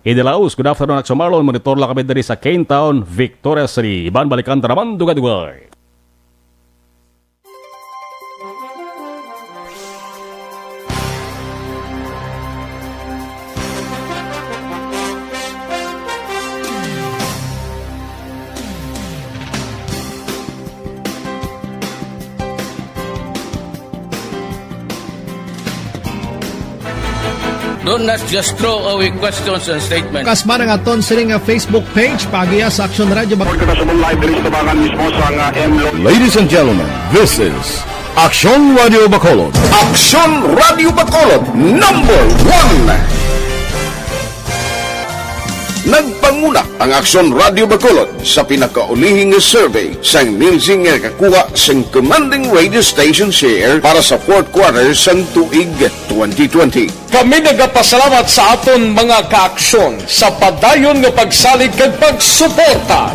Idelaus, good afternoon, Action Marlon. Monitor lang kami diri sa Kane Town, Victoria City. Iban balikan ta naman, dugay-dugay. Don't not just throw away questions and statements. Kasman ang aton sini nga Facebook page, paagiha sa Action Radio. Pagkakasabong live diri sa tabangan mismo sa nga M Lo- Ladies and gentlemen, this is Aksyon Radio Bacolod. Aksyon Radio Bacolod, number one. Nagpanguna ang Aksyon Radio Bacolod sa pinakaulihing survey sang Nielsen nga nakakuha sang commanding radio station share para sa fourth quarter sang tuig twenty twenty. Kami nagapasalamat sa aton mga kaaksyon sa padayon nga pagsalig kag pagsuporta.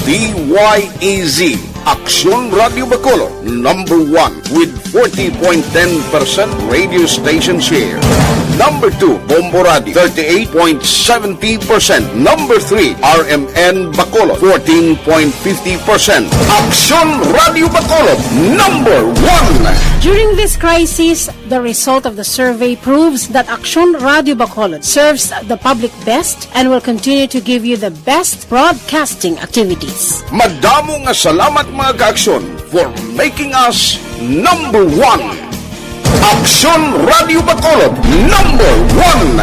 D Y E Z, Aksyon Radio Bacolod, number one with forty point ten percent radio station share. Number two, Bombo Radio, thirty-eight point seventy percent. Number three, R M N Bacolod, fourteen point fifty percent. Aksyon Radio Bacolod, number one. During this crisis, the result of the survey proves that Aksyon Radio Bacolod serves the public best and will continue to give you the best broadcasting activities. Madamo nga salamat, mga kaaksyon, for making us number one. Aksyon Radio Bacolod, number one.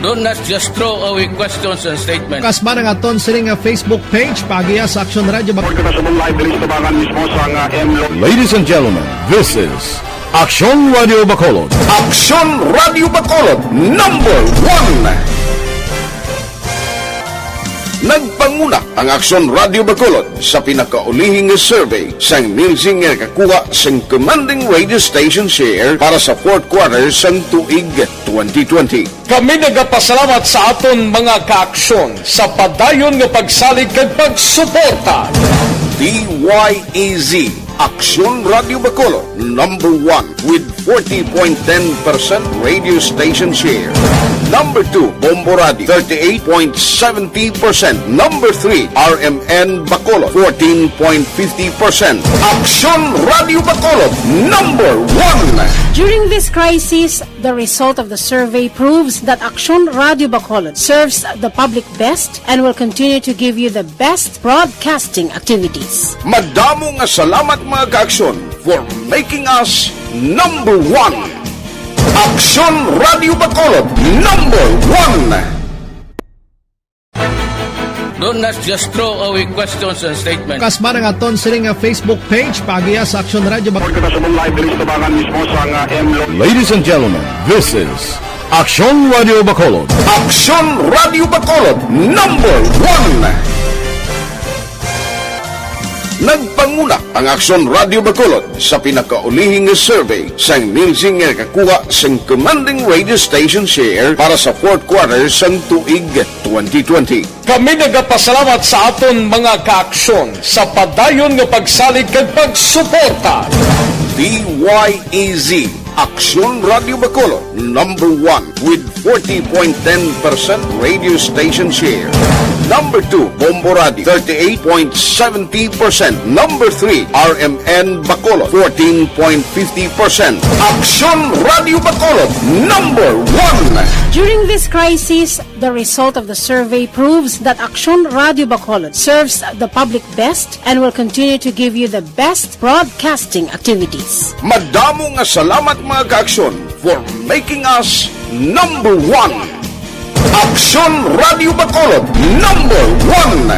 Do not just throw away questions and statements. Kasman ang aton sini nga Facebook page, paagiha sa Aksyon Radio Bacolod. Kita sa live diri sa tabangan mismo sa nga M Lo. Ladies and gentlemen, this is Aksyon Radio Bacolod. Aksyon Radio Bacolod, number one. Nagpanguna ang Aksyon Radio Bacolod sa pinakaulihing survey sang Nielsen nga nakakuha sang commanding radio station share para sa fourth quarter sang tuig twenty twenty. Kami nagapasalamat sa aton mga kaaksyon sa padayon nga pagsalig kag pagsuporta. D Y E Z, Aksyon Radio Bacolod, number one with forty point ten percent radio station share. Number two, Bombo Radio, thirty-eight point seventy percent. Number three, R M N Bacolod, fourteen point fifty percent. Aksyon Radio Bacolod, number one. During this crisis, the result of the survey proves that Aksyon Radio Bacolod serves the public best and will continue to give you the best broadcasting activities. Madamo nga salamat, mga kaaksyon, for making us number one. Aksyon Radio Bacolod, number one. Do not just throw away questions and statements. Kasman ang aton sini nga Facebook page, paagiha sa Aksyon Radio Bacolod. Kita sa live diri sa tabangan mismo sa nga M Lo. Ladies and gentlemen, this is Aksyon Radio Bacolod. Aksyon Radio Bacolod, number one. Nagpanguna ang Aksyon Radio Bacolod sa pinakaulihing survey sang Nielsen nga nakakuha sang commanding radio station share para sa fourth quarter sang tuig twenty twenty. Kami nagapasalamat sa aton mga kaaksyon sa padayon nga pagsalig kag pagsuporta. D Y E Z, Aksyon Radio Bacolod, number one with forty point ten percent radio station share. Number two, Bombo Radio, thirty-eight point seventy percent. Number three, R M N Bacolod, fourteen point fifty percent. Aksyon Radio Bacolod, number one. During this crisis, the result of the survey proves that Aksyon Radio Bacolod serves the public best and will continue to give you the best broadcasting activities. Madamo nga salamat, mga kaaksyon, for making us number one. Aksyon Radio Bacolod, number one.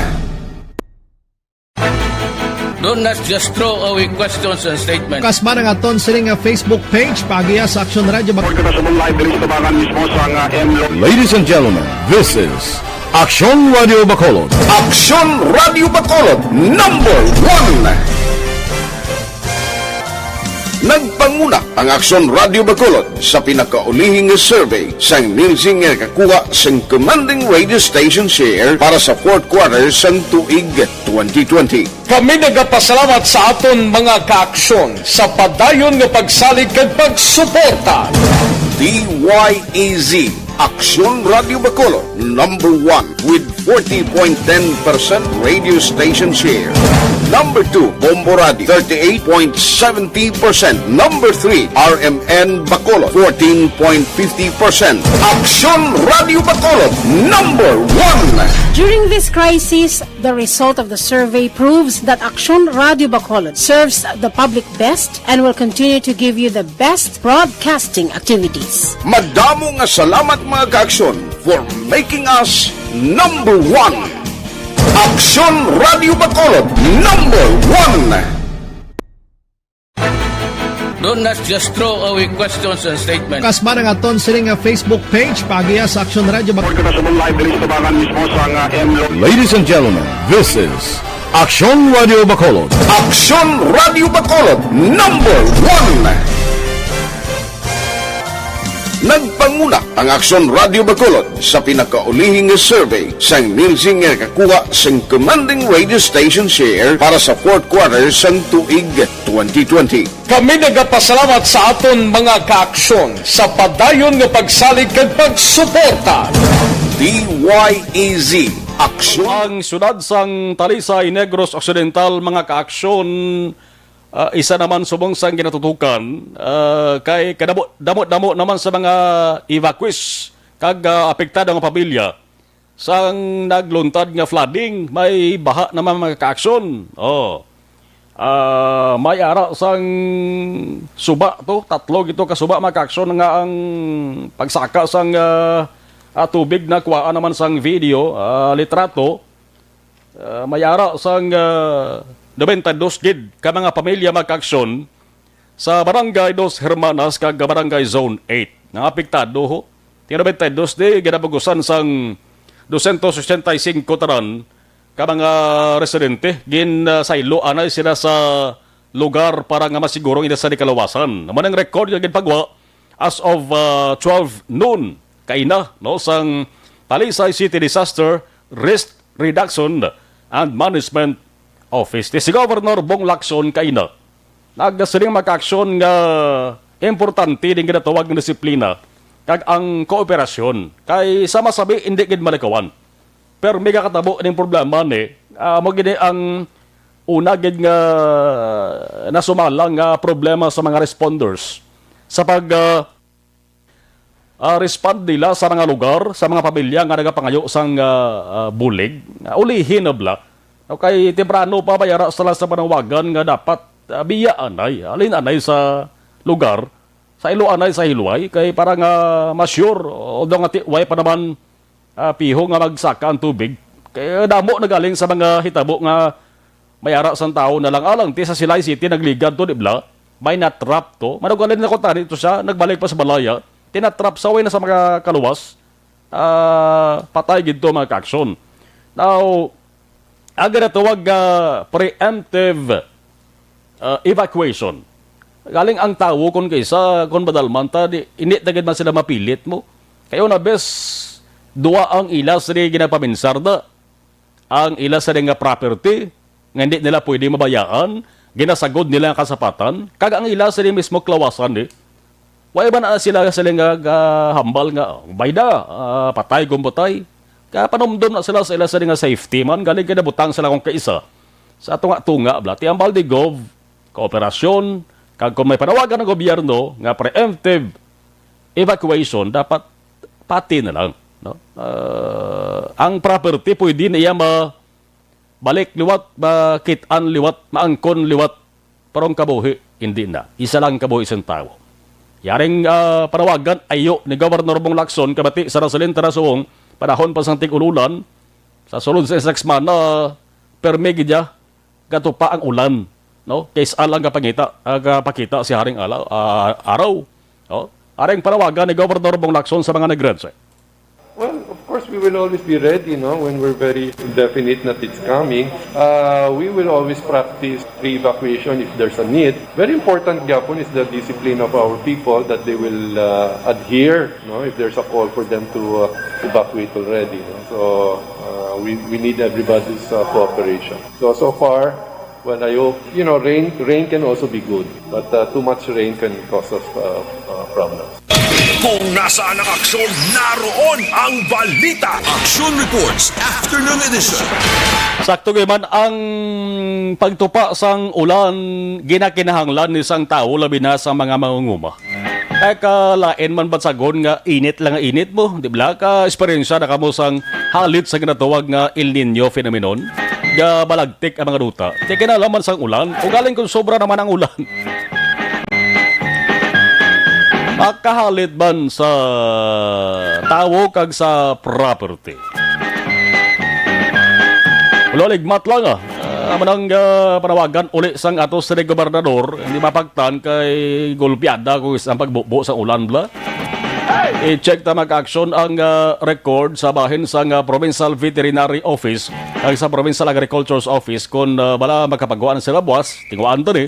Do not just throw away questions and statements. Kasman ang aton sini nga Facebook page, paagiha sa Aksyon Radio Bacolod. Kita sa live diri sa tabangan mismo sa nga M Lo. Ladies and gentlemen, this is Aksyon Radio Bacolod. Aksyon Radio Bacolod, number one. Nagpanguna ang Aksyon Radio Bacolod sa pinakaulihing survey sang Nielsen nga nakakuha sang commanding radio station share para sa fourth quarter sang tuig twenty twenty. Kami nagapasalamat sa aton mga kaaksyon sa padayon nga pagsalig kag pagsuporta. D Y E Z, Aksyon Radio Bacolod, number one with forty point ten percent radio station share. Number two, Bombo Radio, thirty-eight point seventy percent. Number three, R M N Bacolod, fourteen point fifty percent. Aksyon Radio Bacolod, number one. During this crisis, the result of the survey proves that Aksyon Radio Bacolod serves the public best and will continue to give you the best broadcasting activities. Madamo nga salamat, mga kaaksyon, for making us number one. Aksyon Radio Bacolod, number one. Do not just throw away questions and statements. Kasma nga aton sini nga Facebook page, paagiha sa Aksyon Radio Bac- Report ka na sa live diri sa tubangan mismo sa nga M Lo. Ladies and gentlemen, this is Aksyon Radio Bacolod. Aksyon Radio Bacolod, number one. Nagpanguna ang Aksyon Radio Bacolod sa pinakaulihing nga survey sang Nielsen nga nakakuha sang commanding radio station share para sa fourth quarter sang tuig twenty twenty. Kami nagapasalamat sa aton mga kaaksyon sa padayon nga pagsalig kag pagsuporta. D Y E Z Aksyon. Ang siyudad sang Talisay, Negros Occidental, mga kaaksyon, ah, isa naman subong sang ginatutukan, ah, kay kadamo-damo naman sa mga evacuees kag, ah, apektado nga pamilya sang nagluntad nga flooding. May baha naman, mga kaaksyon. Oh. Ah, may ara sang suba to, tatlo gito ka suba, mga kaaksyon, nga ang pagsaka sang, ah, ah, tubig nakuhaan naman sang video, ah, litrato. Ah, may ara sang, ah, nobenta y dos gid ka mga pamilya, mga kaaksyon, sa Barangay Dos Hermanas kag Barangay Zone eight nga apektado ho. Ti nobenta y dos di ginabugusan sang dosyentos otsenta y singko tanan ka mga residente. Gin, ah, saylo anay sila sa lugar para nga masiguro ang ila sini kaluwasan. Amo nang record nga ginpagwa as of, ah, twelve noon kaina, no, sang Talisay City Disaster Risk Reduction and Management Office. Ti si Governor Bong Lacson kaina nagasiling, mga kaaksyon, nga importante din ginatawag nga disiplina kag ang kooperasyon, kay sa masabi hindi gid malikawan. Pero may kakatabo ning problema ni, ah, mo gini ang una gid nga nasumala nga problema sa mga responders sa pag, ah, ah, respond nila sa mga lugar, sa mga pamilya nga nagapangayo sang, ah, ah, bulig. Ah, ulihi na bala. Okay, temprano pa, may ara sila sa panawagan nga dapat, ah, biya anay, halin anay sa lugar, saylo anay sa hilway, kay para nga ma-sure, although nga ti-, way pa naman, ah, piho nga magsaka ang tubig. Kay damo nagaling sa mga hitabo nga may ara sang tawo na lang. Alang ti sa Silay City nagligad to, di bala? May na-trap to. Manugalin na ko tani to siya, nagbalik pa sa balaya. Tinatrap sa way na sa mga kaluwas. Ah, patay gid to, mga kaaksyon. Now, ang ginatawag nga preemptive, ah, evacuation. Galing ang tawo, kung kaisa, kung madalman ta, di, hindi na gid man sila mapilit mo. Kayo na bes, duwa ang ila sini ginapaminsar na. Ang ila sini nga property, nga hindi nila pwede mabayaan, ginasagod nila ang kasapatan, kag ang ila sini mismo kalawasan, di. Wa man na sila sila nga gahambal nga, "Oh, bay da, ah, patay kung patay." Kaya panumdom na sila sa ila sini nga safety man, galing kay nabutang sila kung kaisa sa tunga-tunga, bala. Ti hambal ni Gov, kooperasyon, kag kung may panawagan ang gobyerno nga preemptive evacuation, dapat pati na lang, no? Ah, ang property pwede na iya ma-, balik liwat, makit-an liwat, maangkon liwat, pero ang kabuhi, hindi na. Isa lang kabuhi sang tawo. Yaring, ah, panawagan, ayo ni Governor Bong Lacson, kabati sa Rosalyn Tarasuong, panahon pa sang tig-ululan, sa sulod sa isa ka semana, permi gid ya, gatupa ang ulan, no? Kay sa lang kapangita, ah, kapakita si Haring Alaw, ah, Araw, no? Aring panawagan ni Governor Bong Lacson sa mga Negrense. Well, of course, we will always be ready, no, when we're very definite that it's coming. Uh, we will always practice pre-evacuation if there's a need. Very important gyapon is the discipline of our people that they will, uh, adhere, no, if there's a call for them to, uh, evacuate already, no? So, uh, we, we need everybody's, uh, cooperation. So, so far, well, I hope, you know, rain, rain can also be good, but, uh, too much rain can cause us, uh, uh, problems. Kung nasaan ang aksyon, naroon ang balita. Aksyon Reports, Afternoon Edition. Sakto gid man ang pagtupa sang ulan, ginakinahanglan ni sang tawo, labi na sa mga mangunguma. Kay kalain man bansagon nga init lang nga init mo, di ba? Ka-eksperyensya na kamo sang halit sa ginatawag nga El Niño phenomenon? Nga balagtik ang mga duta. Kay kinahanglan man sang ulan, ugaling kung sobra naman ang ulan. Makahalit man sa tawo kag sa property. Wala, ligmat lang, ah. Ah, Ah, manang, ah, panawagan uli sang ato sa gobernador, hindi mapagtan kay gulpiada kung isang pagbubo sa ulan, bla. I-check ta, mag-action ang, ah, record sa bahin sang, ah, Provincial Veterinary Office kag sa Provincial Agriculture's Office kung, ah, bala makapagkuha na sila buwas, tinguhaan ta ni.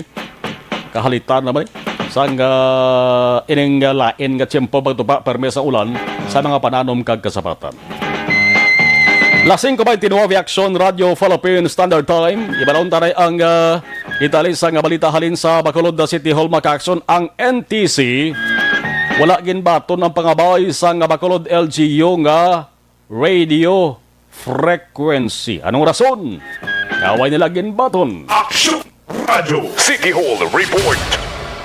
Kahalitan naman eh. Sang, ah, ining, ah, lain nga tiyempo pagtupa permi sa ulan sa mga pananom kag kasapatan. Las singko beintinuebe, Aksyon Radio Philippine Standard Time. Ibalon ta na ang, ah, detalye sang balita halin sa Bacolod City Hall, mga ka-aksyon. Ang N T C, wala ginbaton ang pangabay sang Bacolod L G U nga radio frequency. Anong rason nga way nila ginbaton? Aksyon Radio City Hall Report.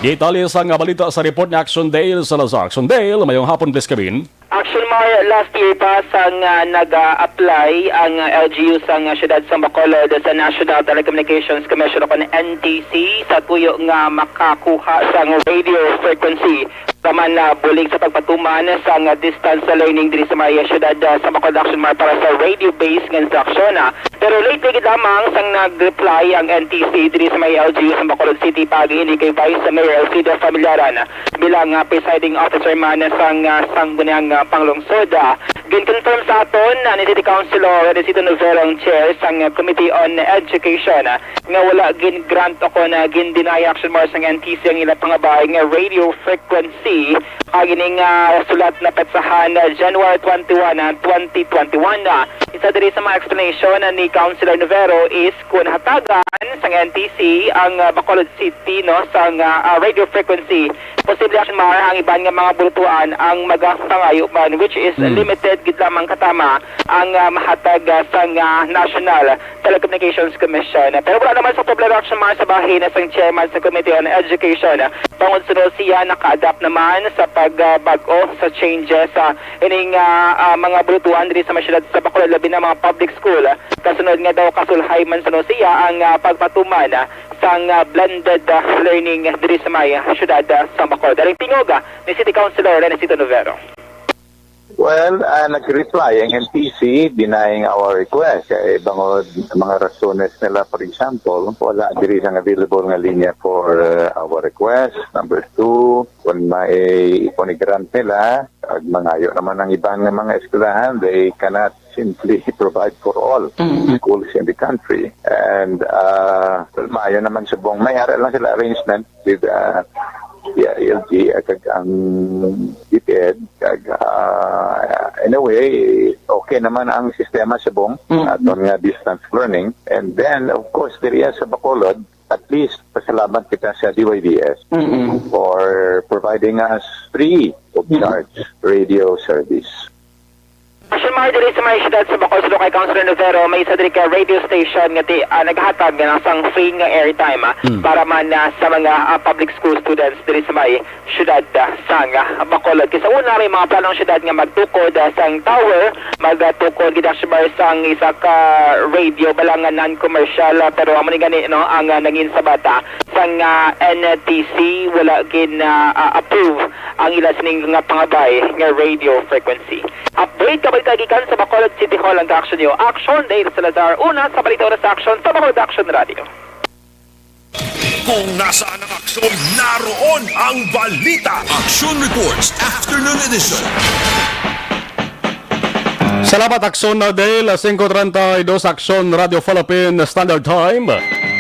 Detalye sang balita sa report ni Action Dale Salazar. Action Dale, mayong hapon, please, Kevin. Action Mar, last year pa sang, ah, nag-a-apply ang, ah, L G U sang, ah, siyudad sang Bacolod sa National Telecommunications Commission o kon N T C sa tuyo nga makakuha sang radio frequency. Taman na bulig sa pagpatuman sang distance learning diri sa may siyudad, ah, sa Bacolod, Action Mar, para sa radio-based nga instruction, ah. Pero lately gid lamang sang nag-reply ang N T C diri sa may L G U sa Bacolod City, paagi ini kay Vice Mayor Elfrido Familiaran, ah, bilang, ah, presiding officer man sang, ah, sangguniang, ah, panglungsod, ah. Gin-confirm sa aton, ah, ni City Councilor Renesito Novero, ang chair sang, ah, Committee on Education, ah, nga wala gin-grant o kon, ah, gin-deny, Action Mar, sang N T C ang ila pangabay nga radio frequency. Ang ining, ah, sulat na petsahan, ah, January twenty-one, ah, twenty twenty-one. Ah, isa diri sa mga explanation, ah, ni Councilor Novero is kung hatagan sang N T C ang, ah, Bacolod City, no, sang, ah, ah, radio frequency, posible, Action Mar, ang iban nga mga bulutuan ang magapangayo man, which is, Mm. limited gid lamang katama ang, ah, mahatag, ah, sang, ah, national Telecommunications Commission. Pero wala naman sa problema, Action Mar, sa bahin sang chairman sa Committee on Education. Bangod suno siya naka-adapt naman sa pagbag-o sa changes sa ining, ah, ah, mga bulutuan diri sa may siyudad sa Bacolod, labi na mga public school. Kasunod nga daw kasulhay man suno siya ang, ah, pagpatuman, ah, sang, ah, blended, ah, learning diri sa may, ah, siyudad, ah, sa Bacolod. Daring tingog, ah, ni City Councilor Renesito Novero. Well, ah, nag-reply ang N T C denying our request. Kay bangod mga rasones nila, for example, wala diri sang available nga linya for, uh, our request. Number two, kung may ipon-grant nila, ag mangayo naman ang iban nga mga eskwelahan, they cannot simply provide for all Mm. schools in the country. And, uh, maayo naman subong may ara lang sila arrangement with, uh, yeah, L G, uh, kag ang DepEd, kag, uh, in a way, okay naman ang sistema subong, Mm. aton nga distance learning. And then, of course, diri sa Bacolod, at least, pasalamat kita sa D Y D S Mm-mm. for providing us free of Mm. charge radio service. Actually, Mar, diri sa may siyudad sa Bacolod, suno kay Councilor Novero, may isa diri ka radio station nga ti-, ah, naghatag nga sang free nga airtime, ah, Mm. para man, ah, sa mga, ah, public school students diri sa may siyudad, ah, sang, ah, Bacolod. Kay sa una, may mga plano ang siyudad nga magtukod, ah, sang tower, magtukod gid, Action Mar, sang isa ka radio, bala nga non-commercial, ah, pero amo ni gani, no, ang, ah, nangin sa bata sang, ah, N T C, wala gin, ah, ah, approve ang ila sining nga pangabay nga radio frequency. Update ka balita gikan sa Bacolod City Hall ang ka-action niyo. Action, Dale Salazar, una sa Balita Oras sa Action sa Bacolod Action Radio. Kung nasaan ang aksyon, naroon ang balita. Action Reports, Afternoon Edition. Salamat, Aksyon Dale. Singko treinta y dos, Aksyon Radio Philippine Standard Time.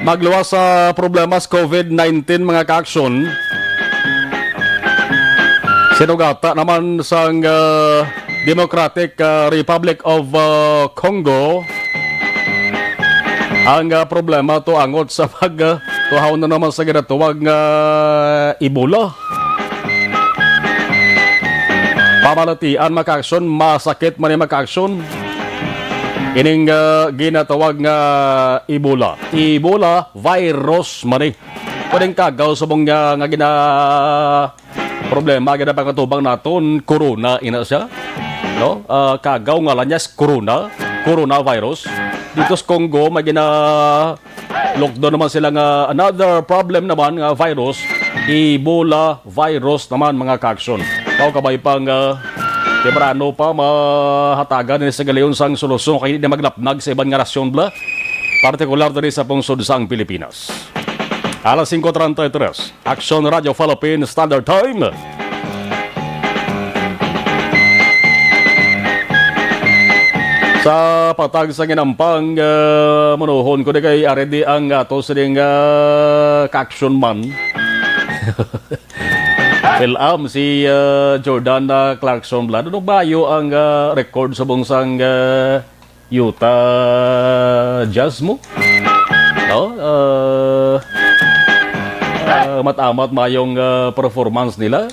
Magluwas sa problema sa covid nineteen, mga ka-aksyon. Sinugata naman sang, ah, Democratic, ah, Republic of, ah, Congo ang, ah, problema to angot sa pag, ah, tuhaw na naman sa ginatawag nga Ebola. Pamalatian, mga ka-aksyon, masakit man ni, mga ka-aksyon. Ining, ah, ginatawag nga Ebola. Ebola virus man ni. Pwedeng kagaw sa mong, ah, nga gina-, problema, ginapangatuban naton, corona, ina siya. No? Ah, kagaw, ngalan niya is corona, coronavirus. Dito sa Congo, may gina-, lockdown naman sila nga another problem naman nga virus, Ebola virus naman, mga ka-aksyon. Daw kabay pang, ah, temprano pa mahatagan ni sa galion sang solusyon kay di na maglapnag sa iban nga nasyon, bla. partikular diri sa pungsod sang Pilipinas. Alas singko treinta y tres, Aksyon Radio Philippine Standard Time. Sa patag sa ginampang, ah, manuhon ko di kay ari di ang ato sining, ah, ka-action man. Well, um, si, ah, Jordan, ah, Clarkson Blood. Ano ba yung ang, ah, record sa bungsang, ah, Utah Jazz mo? No? Ah, ah, mat-amat mayong, ah, performance nila.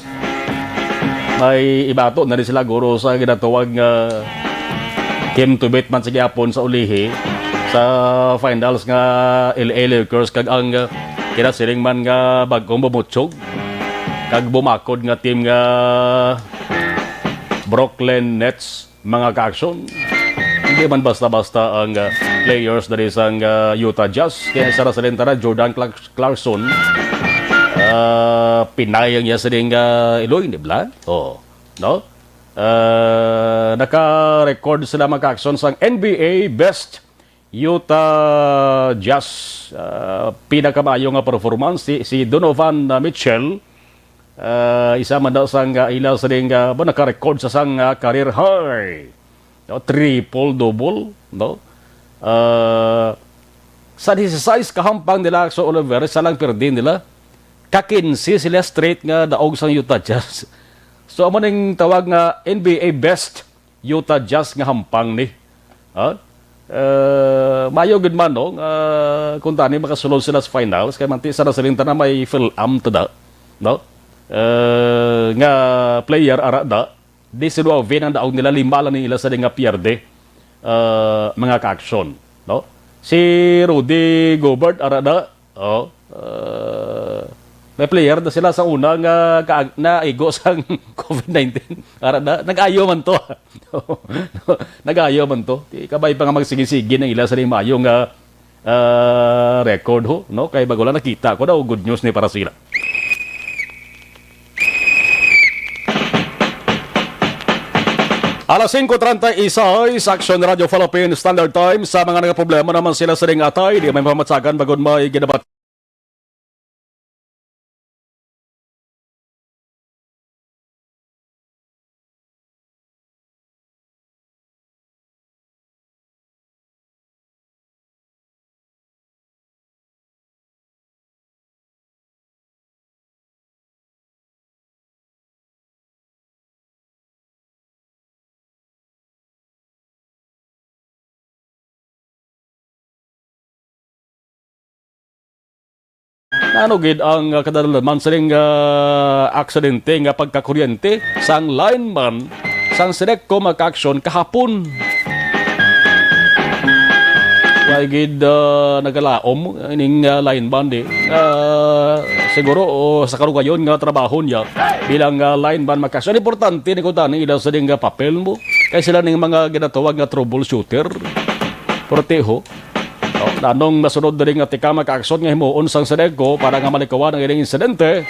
May ibato na rin sila, guro, sa ginatawag nga came to bet man sa gihapon sa ulihi sa finals nga L A Lakers kag ang, ah, kinasiling man nga bagong bumutsog kag bumakod nga team nga Brooklyn Nets, mga ka-aksyon. Hindi man basta-basta ang, ah, players dali sang, ah, Utah Jazz. Kaya sa Rasalenta na, Jordan Clark-, Clarkson, ah, pinayang niya sa ding, ah, iloy, di ba? Oh, no? Ah, naka-record sila, mga ka-aksyon, sang N B A Best Utah Jazz, ah, pinakamaayo nga performance si, si Donovan, ah, Mitchell. Ah, isa man daw sang, ah, ila sa ding, ah, ba, naka-record sa sang, ah, career high. No, triple double, no? Ah, sa dieciséis ka hampang nila sa Oliver, isa lang pirdi nila. Ka quince sila straight nga daog sang Utah Jazz. So, amo ning tawag nga N B A Best Utah Jazz nga hampang ni. Ha? Eh, mayo gid man, no, nga kung tani makasulod sila sa finals, kay manti sa nasiling tanan may fill-am tada, no? Eh, nga player ara da, diecinuebe ang daog nila, lima lang nila sa nga pierde, eh, mga ka-aksyon, no? Si Rudy Gobert ara da, oh, eh, may player na sila sa una nga kaag-, naigo sang covid nineteen. Ara na, nag-ayo man to. Nag-ayo man to. Di kabay pa nga magsigi-sige ang ila sa di maayo nga, ah, record, ho, no? Kay bago lang nakita ko daw, good news ni para sila. Alas singko treinta y seis, Action Radio Philippine Standard Time. Sa mga nagaproblema naman sila sa ding atay, di may mamatsagan bagon may ginabat. Ano gid ang, ah, kadalaman sining, ah, aksidente nga pagkakuryente sang lineman sang Sedeco, mga ka-aksyon, kahapon? Way gid, ah, nagalaom ining, ah, lineman di. Ah, siguro, o, sa karugayon nga trabaho niya bilang, ah, lineman, mga ka-aksyon. Importante ni kuntani ila sa ding, ah, papel mo. Kay sila ning mga ginatawag nga troubleshooter. Pertiho. Oh, nanong nasunod diri nga tikang, mga ka-aksyon, nga himuon sang Sedeco para nga malikawan ang ining insidente?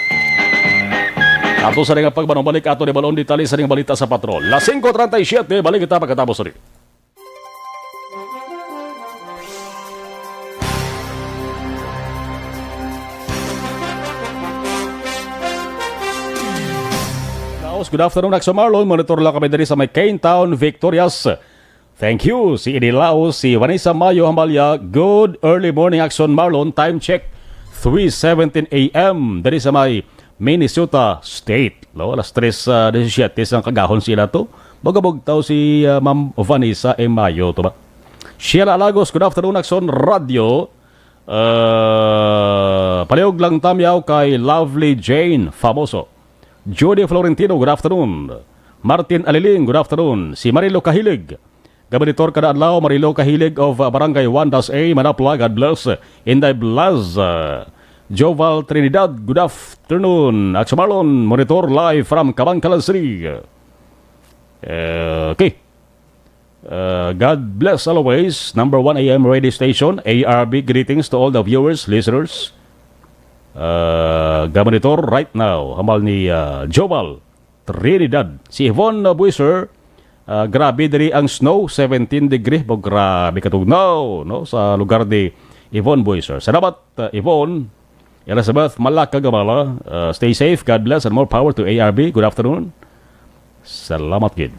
Ato sa nga pagbanubalik, ato ni balon detalye sa ning balita sa patrol. Las singko treinta y siete, balik kita pagkatapos ni. Laos, good afternoon, Action Marlon. Monitor lang kami diri sa may Kane Town, Victorias. Thank you. Si Eddie Laos, si Vanessa Mayo Hambalya. Good early morning, Action Marlon. Time check, three seventeen A M diri sa may Minnesota State. No, alas tres, ah, disisiete sang kagahon sila to. Magabugtaw si, ah, Ma'am Vanessa M. Mayo to ba? Sheila Alagos, good afternoon, Action Radio. Ah, palihog lang tamyaw kay Lovely Jane Famoso. Judy Florentino, good afternoon. Martin Aliling, good afternoon. Si Marilo Kahilig, gabanitor kada adlaw, Marilo Kahilig of, uh, Barangay one dash A, Manapla, God bless. Inday Blaz, uh, Joval Trinidad, good afternoon. At si Marlon, monitor live from Kabankalan City. Uh, okay. Uh, God bless always. Number one A M radio station, A R B. Greetings to all the viewers, listeners. Uh, gabanitor right now, hamal ni, uh, Joval Trinidad. Si Yvonne Buiser, Ah, grabe diri ang snow, seventeen degree. Bo, grabe katugnaw, no, sa lugar ni Yvonne Boyser. Salamat, ah, Yvonne. Elizabeth Malaka Gamala, ah, stay safe, God bless, and more power to A R B. Good afternoon. Salamat gid.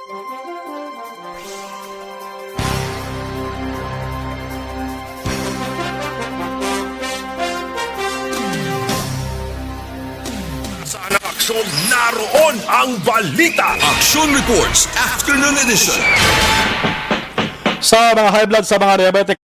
Sa anak aksyon, naroon ang balita. Action Reports, Afternoon Edition. Sa mga high blood, sa mga diabetic,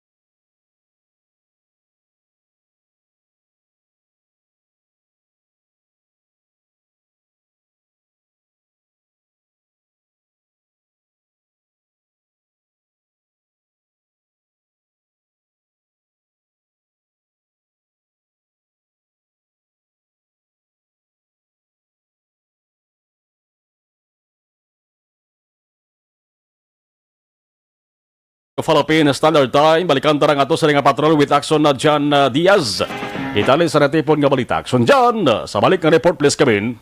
Philippine Standard Time, balikan ta ang ato sa nga patrol with Action na John, uh, Diaz. Itali sa natipon nga balita. Action John, uh, sa balik nga report, please, Kevin.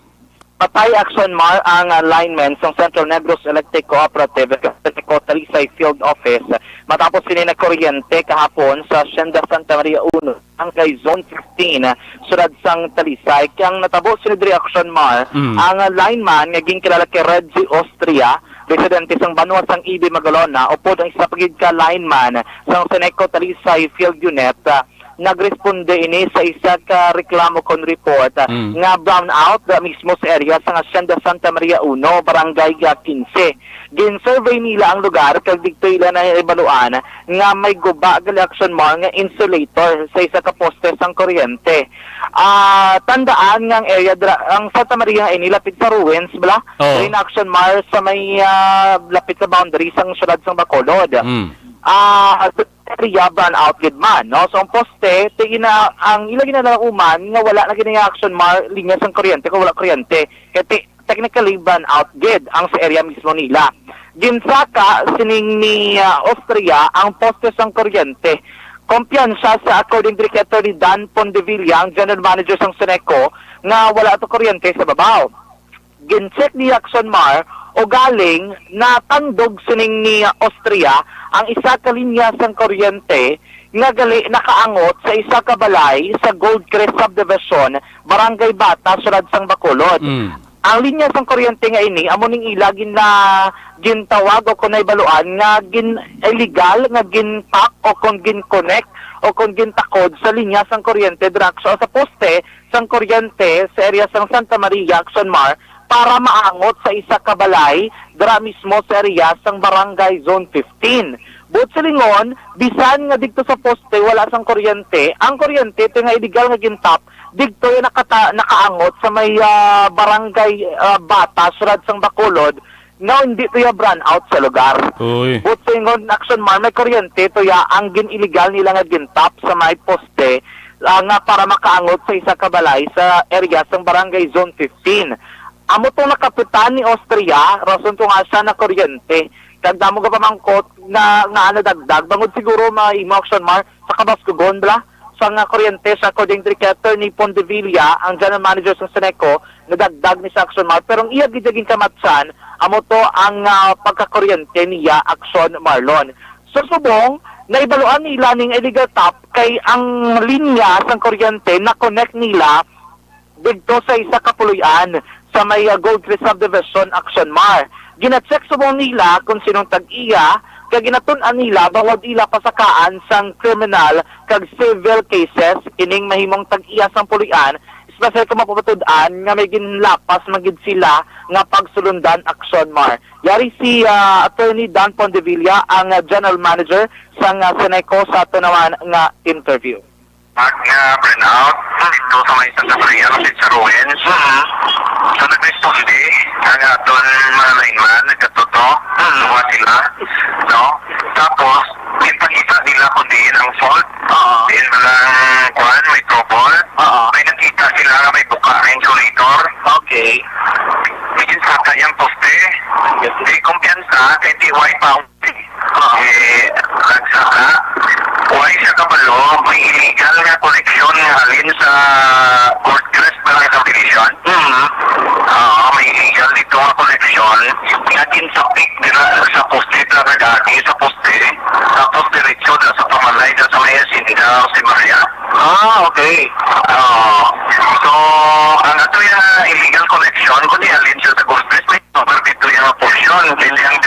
Patay, Action Mar, ang, uh, lineman sang Central Negros Electric Cooperative sa Talisay Field Office matapos sini nagkuryente kahapon sa Hacienda Santa Maria Uno, Barangay Zone fifteen, siyudad sang Talisay. Kay ang natabo sini diri, Action Mar, Mm. ang, uh, lineman nga ginkilala kay Reggie Austria, residente sang banwa sang Ibi, Magalona, upod ang isa pa gid ka lineman sang Seneco Talisay Field Unit, ah, nagresponde ini sa isa ka reklamo kon report, ah, Mm. nga brownout, ah, mismo sa area sang Hacienda Santa Maria Uno, Barangay, ah, Quince. Gin-survey nila ang lugar kag didto ila nahibaluan nga may guba gali, Action Mar, nga insulator sa isa ka poste sang kuryente. Ah, tandaan nga ang area dira, ang Santa Maria ini lapit sa ruins, bala? Oo. Diri na, Action Mar, sa may, ah, lapit sa boundary sang siyudad sang Bacolod. Mm. Ah, area brownout gid man, no? So, ang poste, ti ina, ang ila ginalauman nga wala na gid, Action Mar, linya sang kuryente kung wala kuryente. Kay ti-, technically brownout gid ang sa area mismo nila. Ginsaka sining ni, ah, Austria ang poste sang kuryente. Kumpiyansa sa, according diri kay Attorney Dan Pondevilla, ang general manager sang Seneco, nga wala to kuryente sa babaw. Gin-check ni Action Mar, ugaling natandog sining ni Austria ang isa ka linya sang kuryente nga gali nakaangot sa isa ka balay sa Gold Crest Subdivision, Barangay Bata, siyudad sang Bacolod. Mm. Ang linya sang kuryente nga ini amo ning ila gina-, gintawag o kon nahibaluan nga gin-, illegal nga gin-tap o kon gin-connect o kon gintakod sa linya sang kuryente dira sa, sa poste sang kuryente sa area sang Santa Maria, Action Mar, para maangot sa isa ka balay dira mismo sa area sang Barangay Zone fifteen. Buot silingon, bisan nga didto sa poste wala sang kuryente, ang kuryente ti nga illegal nga gintap didto ya nakata-, nakaangot sa may, ah, Barangay, ah, Bata, siyudad sang Bacolod, nga hindi to ya brownout sa lugar. Uy. Buot silingon, Action Mar, may kuryente to ya ang gin-illegal nila nga gintap sa may poste, ah, nga para makaangot sa isa ka balay sa area sang Barangay Zone fifteen. Amo tong nakapitan ni Austria, rason to nga siya nakuryente. Kag damo nga pamangkot nga, nga nadagdag, bangod siguro mahimo, Action Mar, sa kabaskugon, bala, sa nga kuryente, sa according diri kay Attorney Pondevilla, ang general manager sa Seneco, nadagdag ni sa Action Mar. Pero ang iya gid ginkamatsan, amo to ang, ah, pagkakuryente niya, Action Marlon. Sa subong, naibaluan nila ning illegal tap kay ang linya sang kuryente na-connect nila didto sa isa ka puloy-an sa may, ah, Gold Tree Subdivision, Action Mar. Gina-check subong nila kung sinong tag-iya, kag ginatun-an nila bangod ila pasakaan sang criminal kag civil cases ining mahimong tag-iya sang puloy-an, especially kung mapapatud-an nga may ginlapas man gid sila nga pagsulundan, Action Mar. Yari si, ah, Attorney Dan Pondevilla, ang, ah, General Manager sang, ah, Seneco, sa aton naman nga interview. Pag nga brownout, dito sa may Santa Maria, lapit sa ruins. Mhm. So, nag-responde ang aton mga lineman, nagkatuto, Mhm. Tunga sila, no? Tapos, ginpakita nila kung diin ang fault. Oo. Diin ba lang, kuwan, may trouble. Oo. May nakita sila nga may buka ang insulator. Okay. May ginsaka yang poste. Di kumpiyansa, kay T Y pa ang Oo. Eh, nagsaka, wala siya kabalo, may illegal nga connection nga halin sa Gold Crest Barangay Subdivision. Mhm. Oo, may illegal dito nga connection. Nga ginsapik nila sa poste, talaga, di sa poste. Tapos diretso na sa pamalay, na sa may Hacienda, si Maria. Ah, okay. Oo. So, ang ato yung illegal connection, kung di halin siya sa Gold Crest, may cover dito yung portion. Hindi ang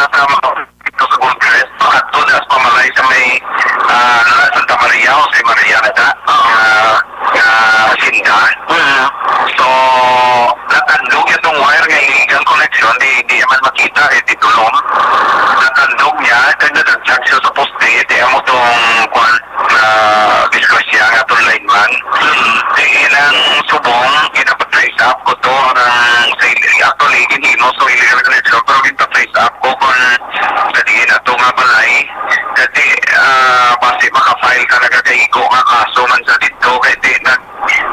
sa mga dito sa Gold Crest, makadto na sa pamalay sa may, ah, ano na, Santa Maria o sa Maria na ta, ah, nga hacienda. Mm. So, natandog itong wire nga illegal connection, di, di man makita, eh, di tulom. Natandog niya, kag nadagdag siya sa poste, di amo tong, kwan, na disgrasya nga atong lineman. Mm. Di ilang subong, ginapatrace up ko to, ang sa, actually, ginhimo sa illegal connection, pero ginapatrace up ko kung sa diin ato nga balay. Kay, ah, basi maka-file ka nagakaigo nga kaso man sa dito, kay di na,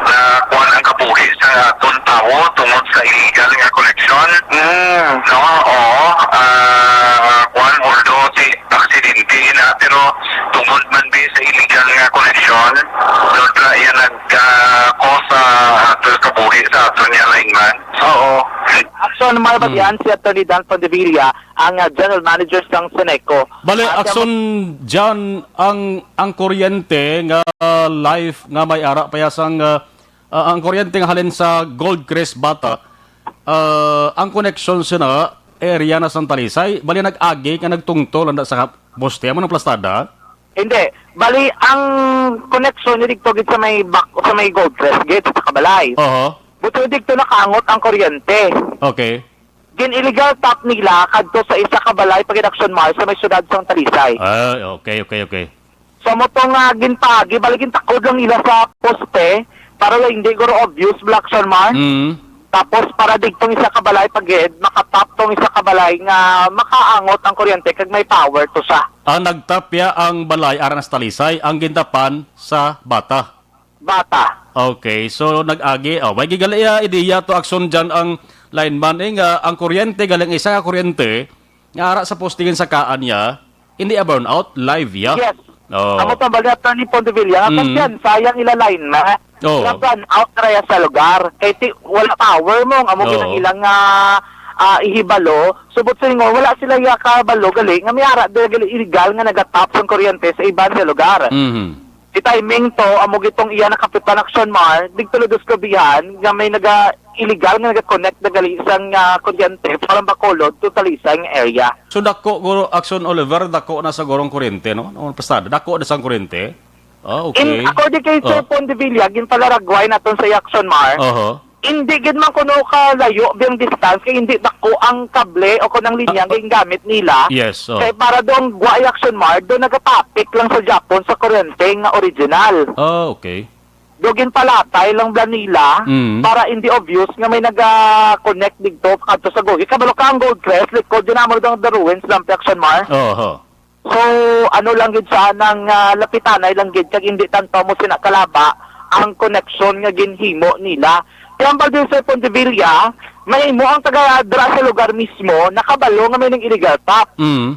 na kuwan ang kabuhi sa aton tawo tungod sa illegal nga connection. Mm. No, oo. Ah, kuwan, although di aksidente na, pero tungod man di sa illegal nga connection, doon ra iya nag, ah, cause sa aton kabuhi sa aton nga lineman. Oo. Action, Mar, Mm. Batian, si Attorney Dan Pandevilla, ang, ah, General Manager sang Seneco. Bale, Ah, siya Akson, Jan, ang, ang kuryente nga live nga may ara pa ya sang, ah, ah, ang kuryente nga halin sa Gold Crest Bata, ah, ang koneksyon sina area na sang Talisay, bali nag-agi nga nagtungtol anda sa poste, amo nang plastada? Hindi. Bali, ang koneksyon ni dito gid sa may bak-, sa may Gold Crest gate sa kabalay. Oho. Buto dito nakaangot ang kuryente. Okay. Gin-illegal tap nila kadto sa isa ka balay pag Action Mar sa may siyudad sang Talisay. Ah, okay, okay, okay. So, mo to nga ginpaagi, bali gintakod lang nila sa poste para lang hindi guro obvious, Black Action Mar. Mm. Tapos para digtong isa ka balay pagid, makatap tong isa ka balay nga makaangot ang kuryente kag may power to siya. Ang nagtap ya ang balay ara na sa Talisay, ang gintapan sa Bata. Bata. Okay, so nag-agi. Oh, may gigali ya ideya to, Akson, dyan ang lineman, eh, nga ang kuryente, galing isa ka kuryente, nga ara sa postingan sa kaan niya, hindi a brownout, live ya. Yes. Oh. Amo tambal ni Attorney Pontevilla, nga Mm. kumpiyansa yang ila lineman, Oh. nga brownout na raya sa lugar. Kay ti, wala power mo, nga amo Oo. ginang ilang, ah, ah, ihibalo. Subot sa ingon, wala sila ya kabalo gali, nga may ara dira gali illegal nga nagatap sang kuryente sa iban nga lugar. Mhm. Di timing to, amo gitong iya nakapitan Action Mar, digtulo dos kabihan, nga may naga illegal nga naga-connect na gali sang, ah, kuryente from Bacolod to Talisay nga area. So, dako, guro, Akson Oliver, dako na sa gurong kuryente, no? No, pasada, dako na sang kuryente? Ah, okay. In, according kay Sir Oh. Pontevilla, ginpalaragway naton sa Action Mar, Oho. hindi gid man kuno kalayo biyang distance, kay hindi dako ang kable o kung ang linya Ah, nga gingamit nila. Yes, oh. Kay para doon gwa Action Mar, doon nagatapik lang sa Japon sa kuryente nga original. Ah, okay. Do ginpalatay lang bala nila Mm. para hindi obvious nga may naga-connect dito kadto sa Gogi. Kabalo ka ang Gold Crest, likod din amo ang The Ruins, Lampi Action Mar. Oho. So, ano lang gid siya, nang, ah, lapitanay lang gid, kag hindi tanto mo sina kalaba ang koneksyon nga ginhimo nila. Kaya ang Baldiser Pontevilla, may mo ang taga dra sa lugar mismo, nakabalo nga may nang illegal tap. Mm.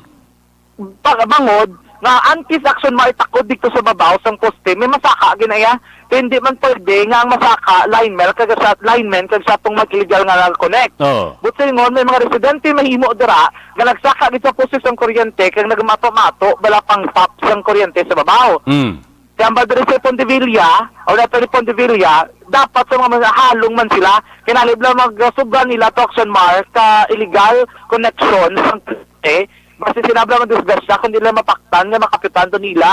Pag-, bangod nga antes Action Mar takod dito sa babaw sang poste, may masaka ginaya. Kaya hindi man pwede nga ang masaka, lineman, kag sa, lineman, kag sa atong mag-illegal nga nag-connect. Oo. But sa ingon, may mga residente mahimo dira nga nagsaka gid sa poste sang kuryente, kag nagmato-mato, bala pang tap sang kuryente sa babaw. Mm. Kaya ang Baldiser Pontevilla, o Natalie Pontevilla, dapat sa mga, mga halong man sila, kinahanglan lang magsubra nila to Action Mar ka illegal connection sang kuryente, basi sinabla man disgrasya kung di nila mapaktan nga makapitan to nila,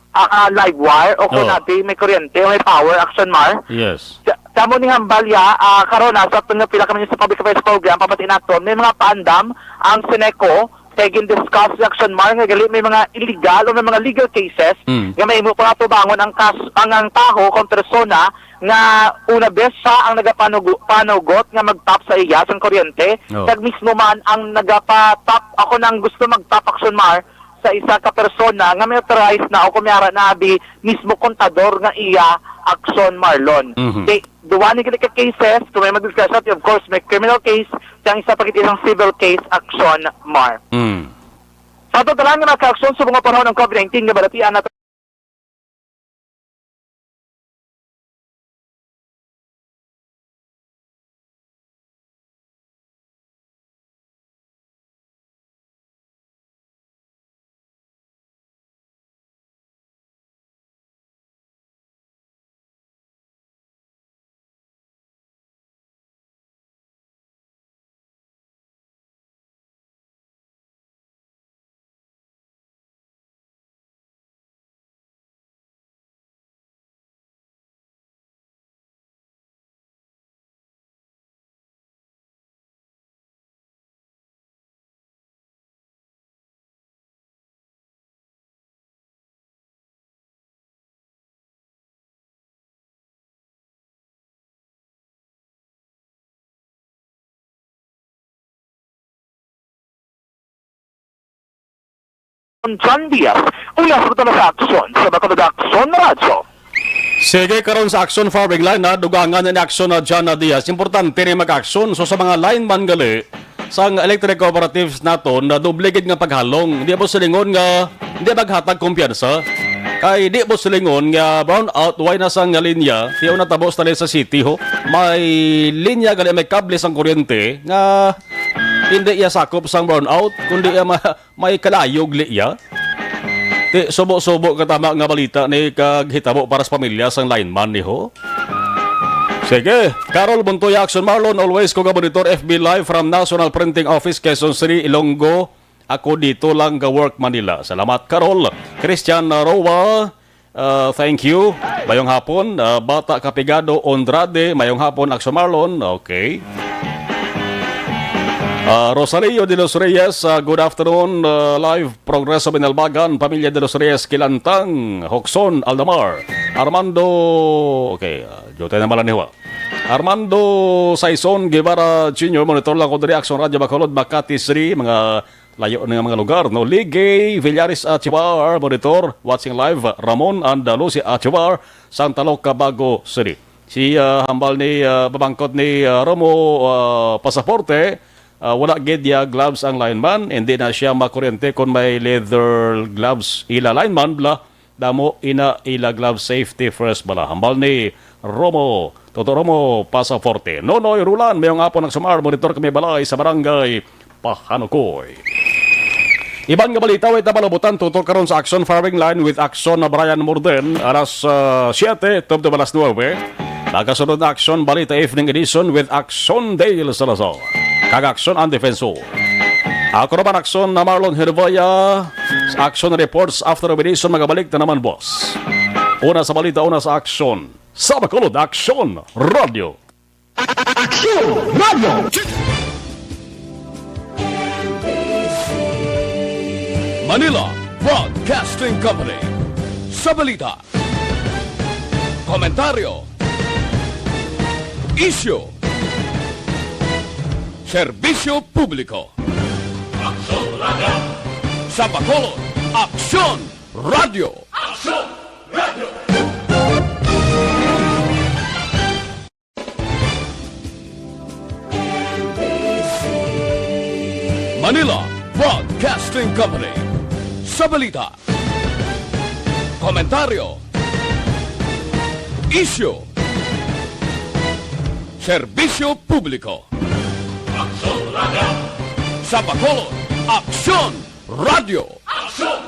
ah, ah, live wire o kung Oh. nabi may kuryente o may power Action Mar. Yes. Sa, sa mo ni hambal ya, ah, karon, ah, sa aton nga pila ka minutes sa public affairs program, pamati naton, may mga paandam ang Seneco, kay gin-discuss ni Action Mar nga gali may mga illegal o may mga legal cases Mm. nga mahimo pangatubangon ang kas-, ang, ang taho kung persona nga una bes siya ang nagapanugo-, panugot nga mag-tap sa iya sang kuryente, Oh. kag mismo man ang nagapa-tap, ako nang gusto mag-tap Action Mar sa isa ka persona nga may authorized na o kung may ara na abi mismo kontador nga iya Action Marlon. Mhm. Kay duwa ni gani ka cases, kung may mag-discuss, of course, may criminal case, kang isa pa gid isang civil case Action Mar. Mm. Sa ato tanan nga mga ka-aksyon, subong nga panahon ang covid nineteen nga balatian nato. John Diaz, una sa sa aksyon sa Bacolod Aksyon Radyo. Sige, karon sa aksyon firing line, ha, dugangan ni aksyon na John Diaz. Importante ni mag-aksyon. So, sa mga lineman gali, sang electric cooperatives naton na doble gid nga paghalong. Di mo silingon nga di maghatag kumpiyansa. Kay di mo silingon nga brownout, way na sang linya, tiyo na tabo sa sa city, ho. May linya gali, may kable sang kuryente nga hindi iya sakop sang brownout, kundi iya ma-, may kalayog li iya. Ti, subo-subo ka tama nga balita ni kag hitabo para sa pamilya sang lineman ni ho. Sige, Carol Montoya, Action Marlon, always ko ga-monitor F B Live from National Printing Office, Quezon City, Ilonggo. Ako dito lang ga-work Manila. Salamat, Carol. Christian Roa, uh, thank you. Mayong hapon. Uh, Bata Kapigado Ondrade, mayong hapon, Action Marlon. Okay. Uh, Rosalio de los Reyes, uh, good afternoon. Uh, live Progreso Binalbagan, Pamilya de los Reyes, Kilantang, Hoxon, Aldamar. Armando, okay, uh, jutay na malaniwa. Armando Saison Guevara Junior, monitor lang ko diri, Action Radyo Bacolod, Makati City, mga layo na nga mga lugar, no? Ligay Villaris Achibar, monitor, watching live, Ramon and, uh, Lucy Achibar, Santa Loca, Bago City. Si, uh, hambal ni, uh, pamangkot ni, uh, Romo, uh, Pasaporte, uh, wala gid ya gloves ang lineman, hindi na siya makuryente kung may leather gloves ila lineman bla. Damo ina ila glove, safety first bala. Hambal ni Romo, Toto Romo Pasaforte. Nonoy Rulan, mayong hapon, Action Mar, monitor kami balay sa barangay Pahanukoy. Iban nga balita, way ta malubutan, tutok karon sa Action Firing Line with Action na Brian Morden, alas, ah, siete, tubtob alas nuebe. Nagasunod na Action Balita Evening Edition with Action Dale Salazar kag Action ang Defensor. Ako naman, Action na Marlon Hervaya sa Action Reports after of Edition. Magabalik na naman, boss. Una sa balita, una sa aksyon. Sa Bacolod, Action Radio. Action Radio. Manila Broadcasting Company. Sa balita, komentaryo, isyu, serbisyo publiko. Aksyon Radio. Sa Bacolod, Aksyon Radio. Aksyon Radio. Manila Broadcasting Company. Sa balita, komentaryo, isyu, serbisyo publiko. Aksyon Radio. Sa Bacolod, Aksyon Radio. Aksyon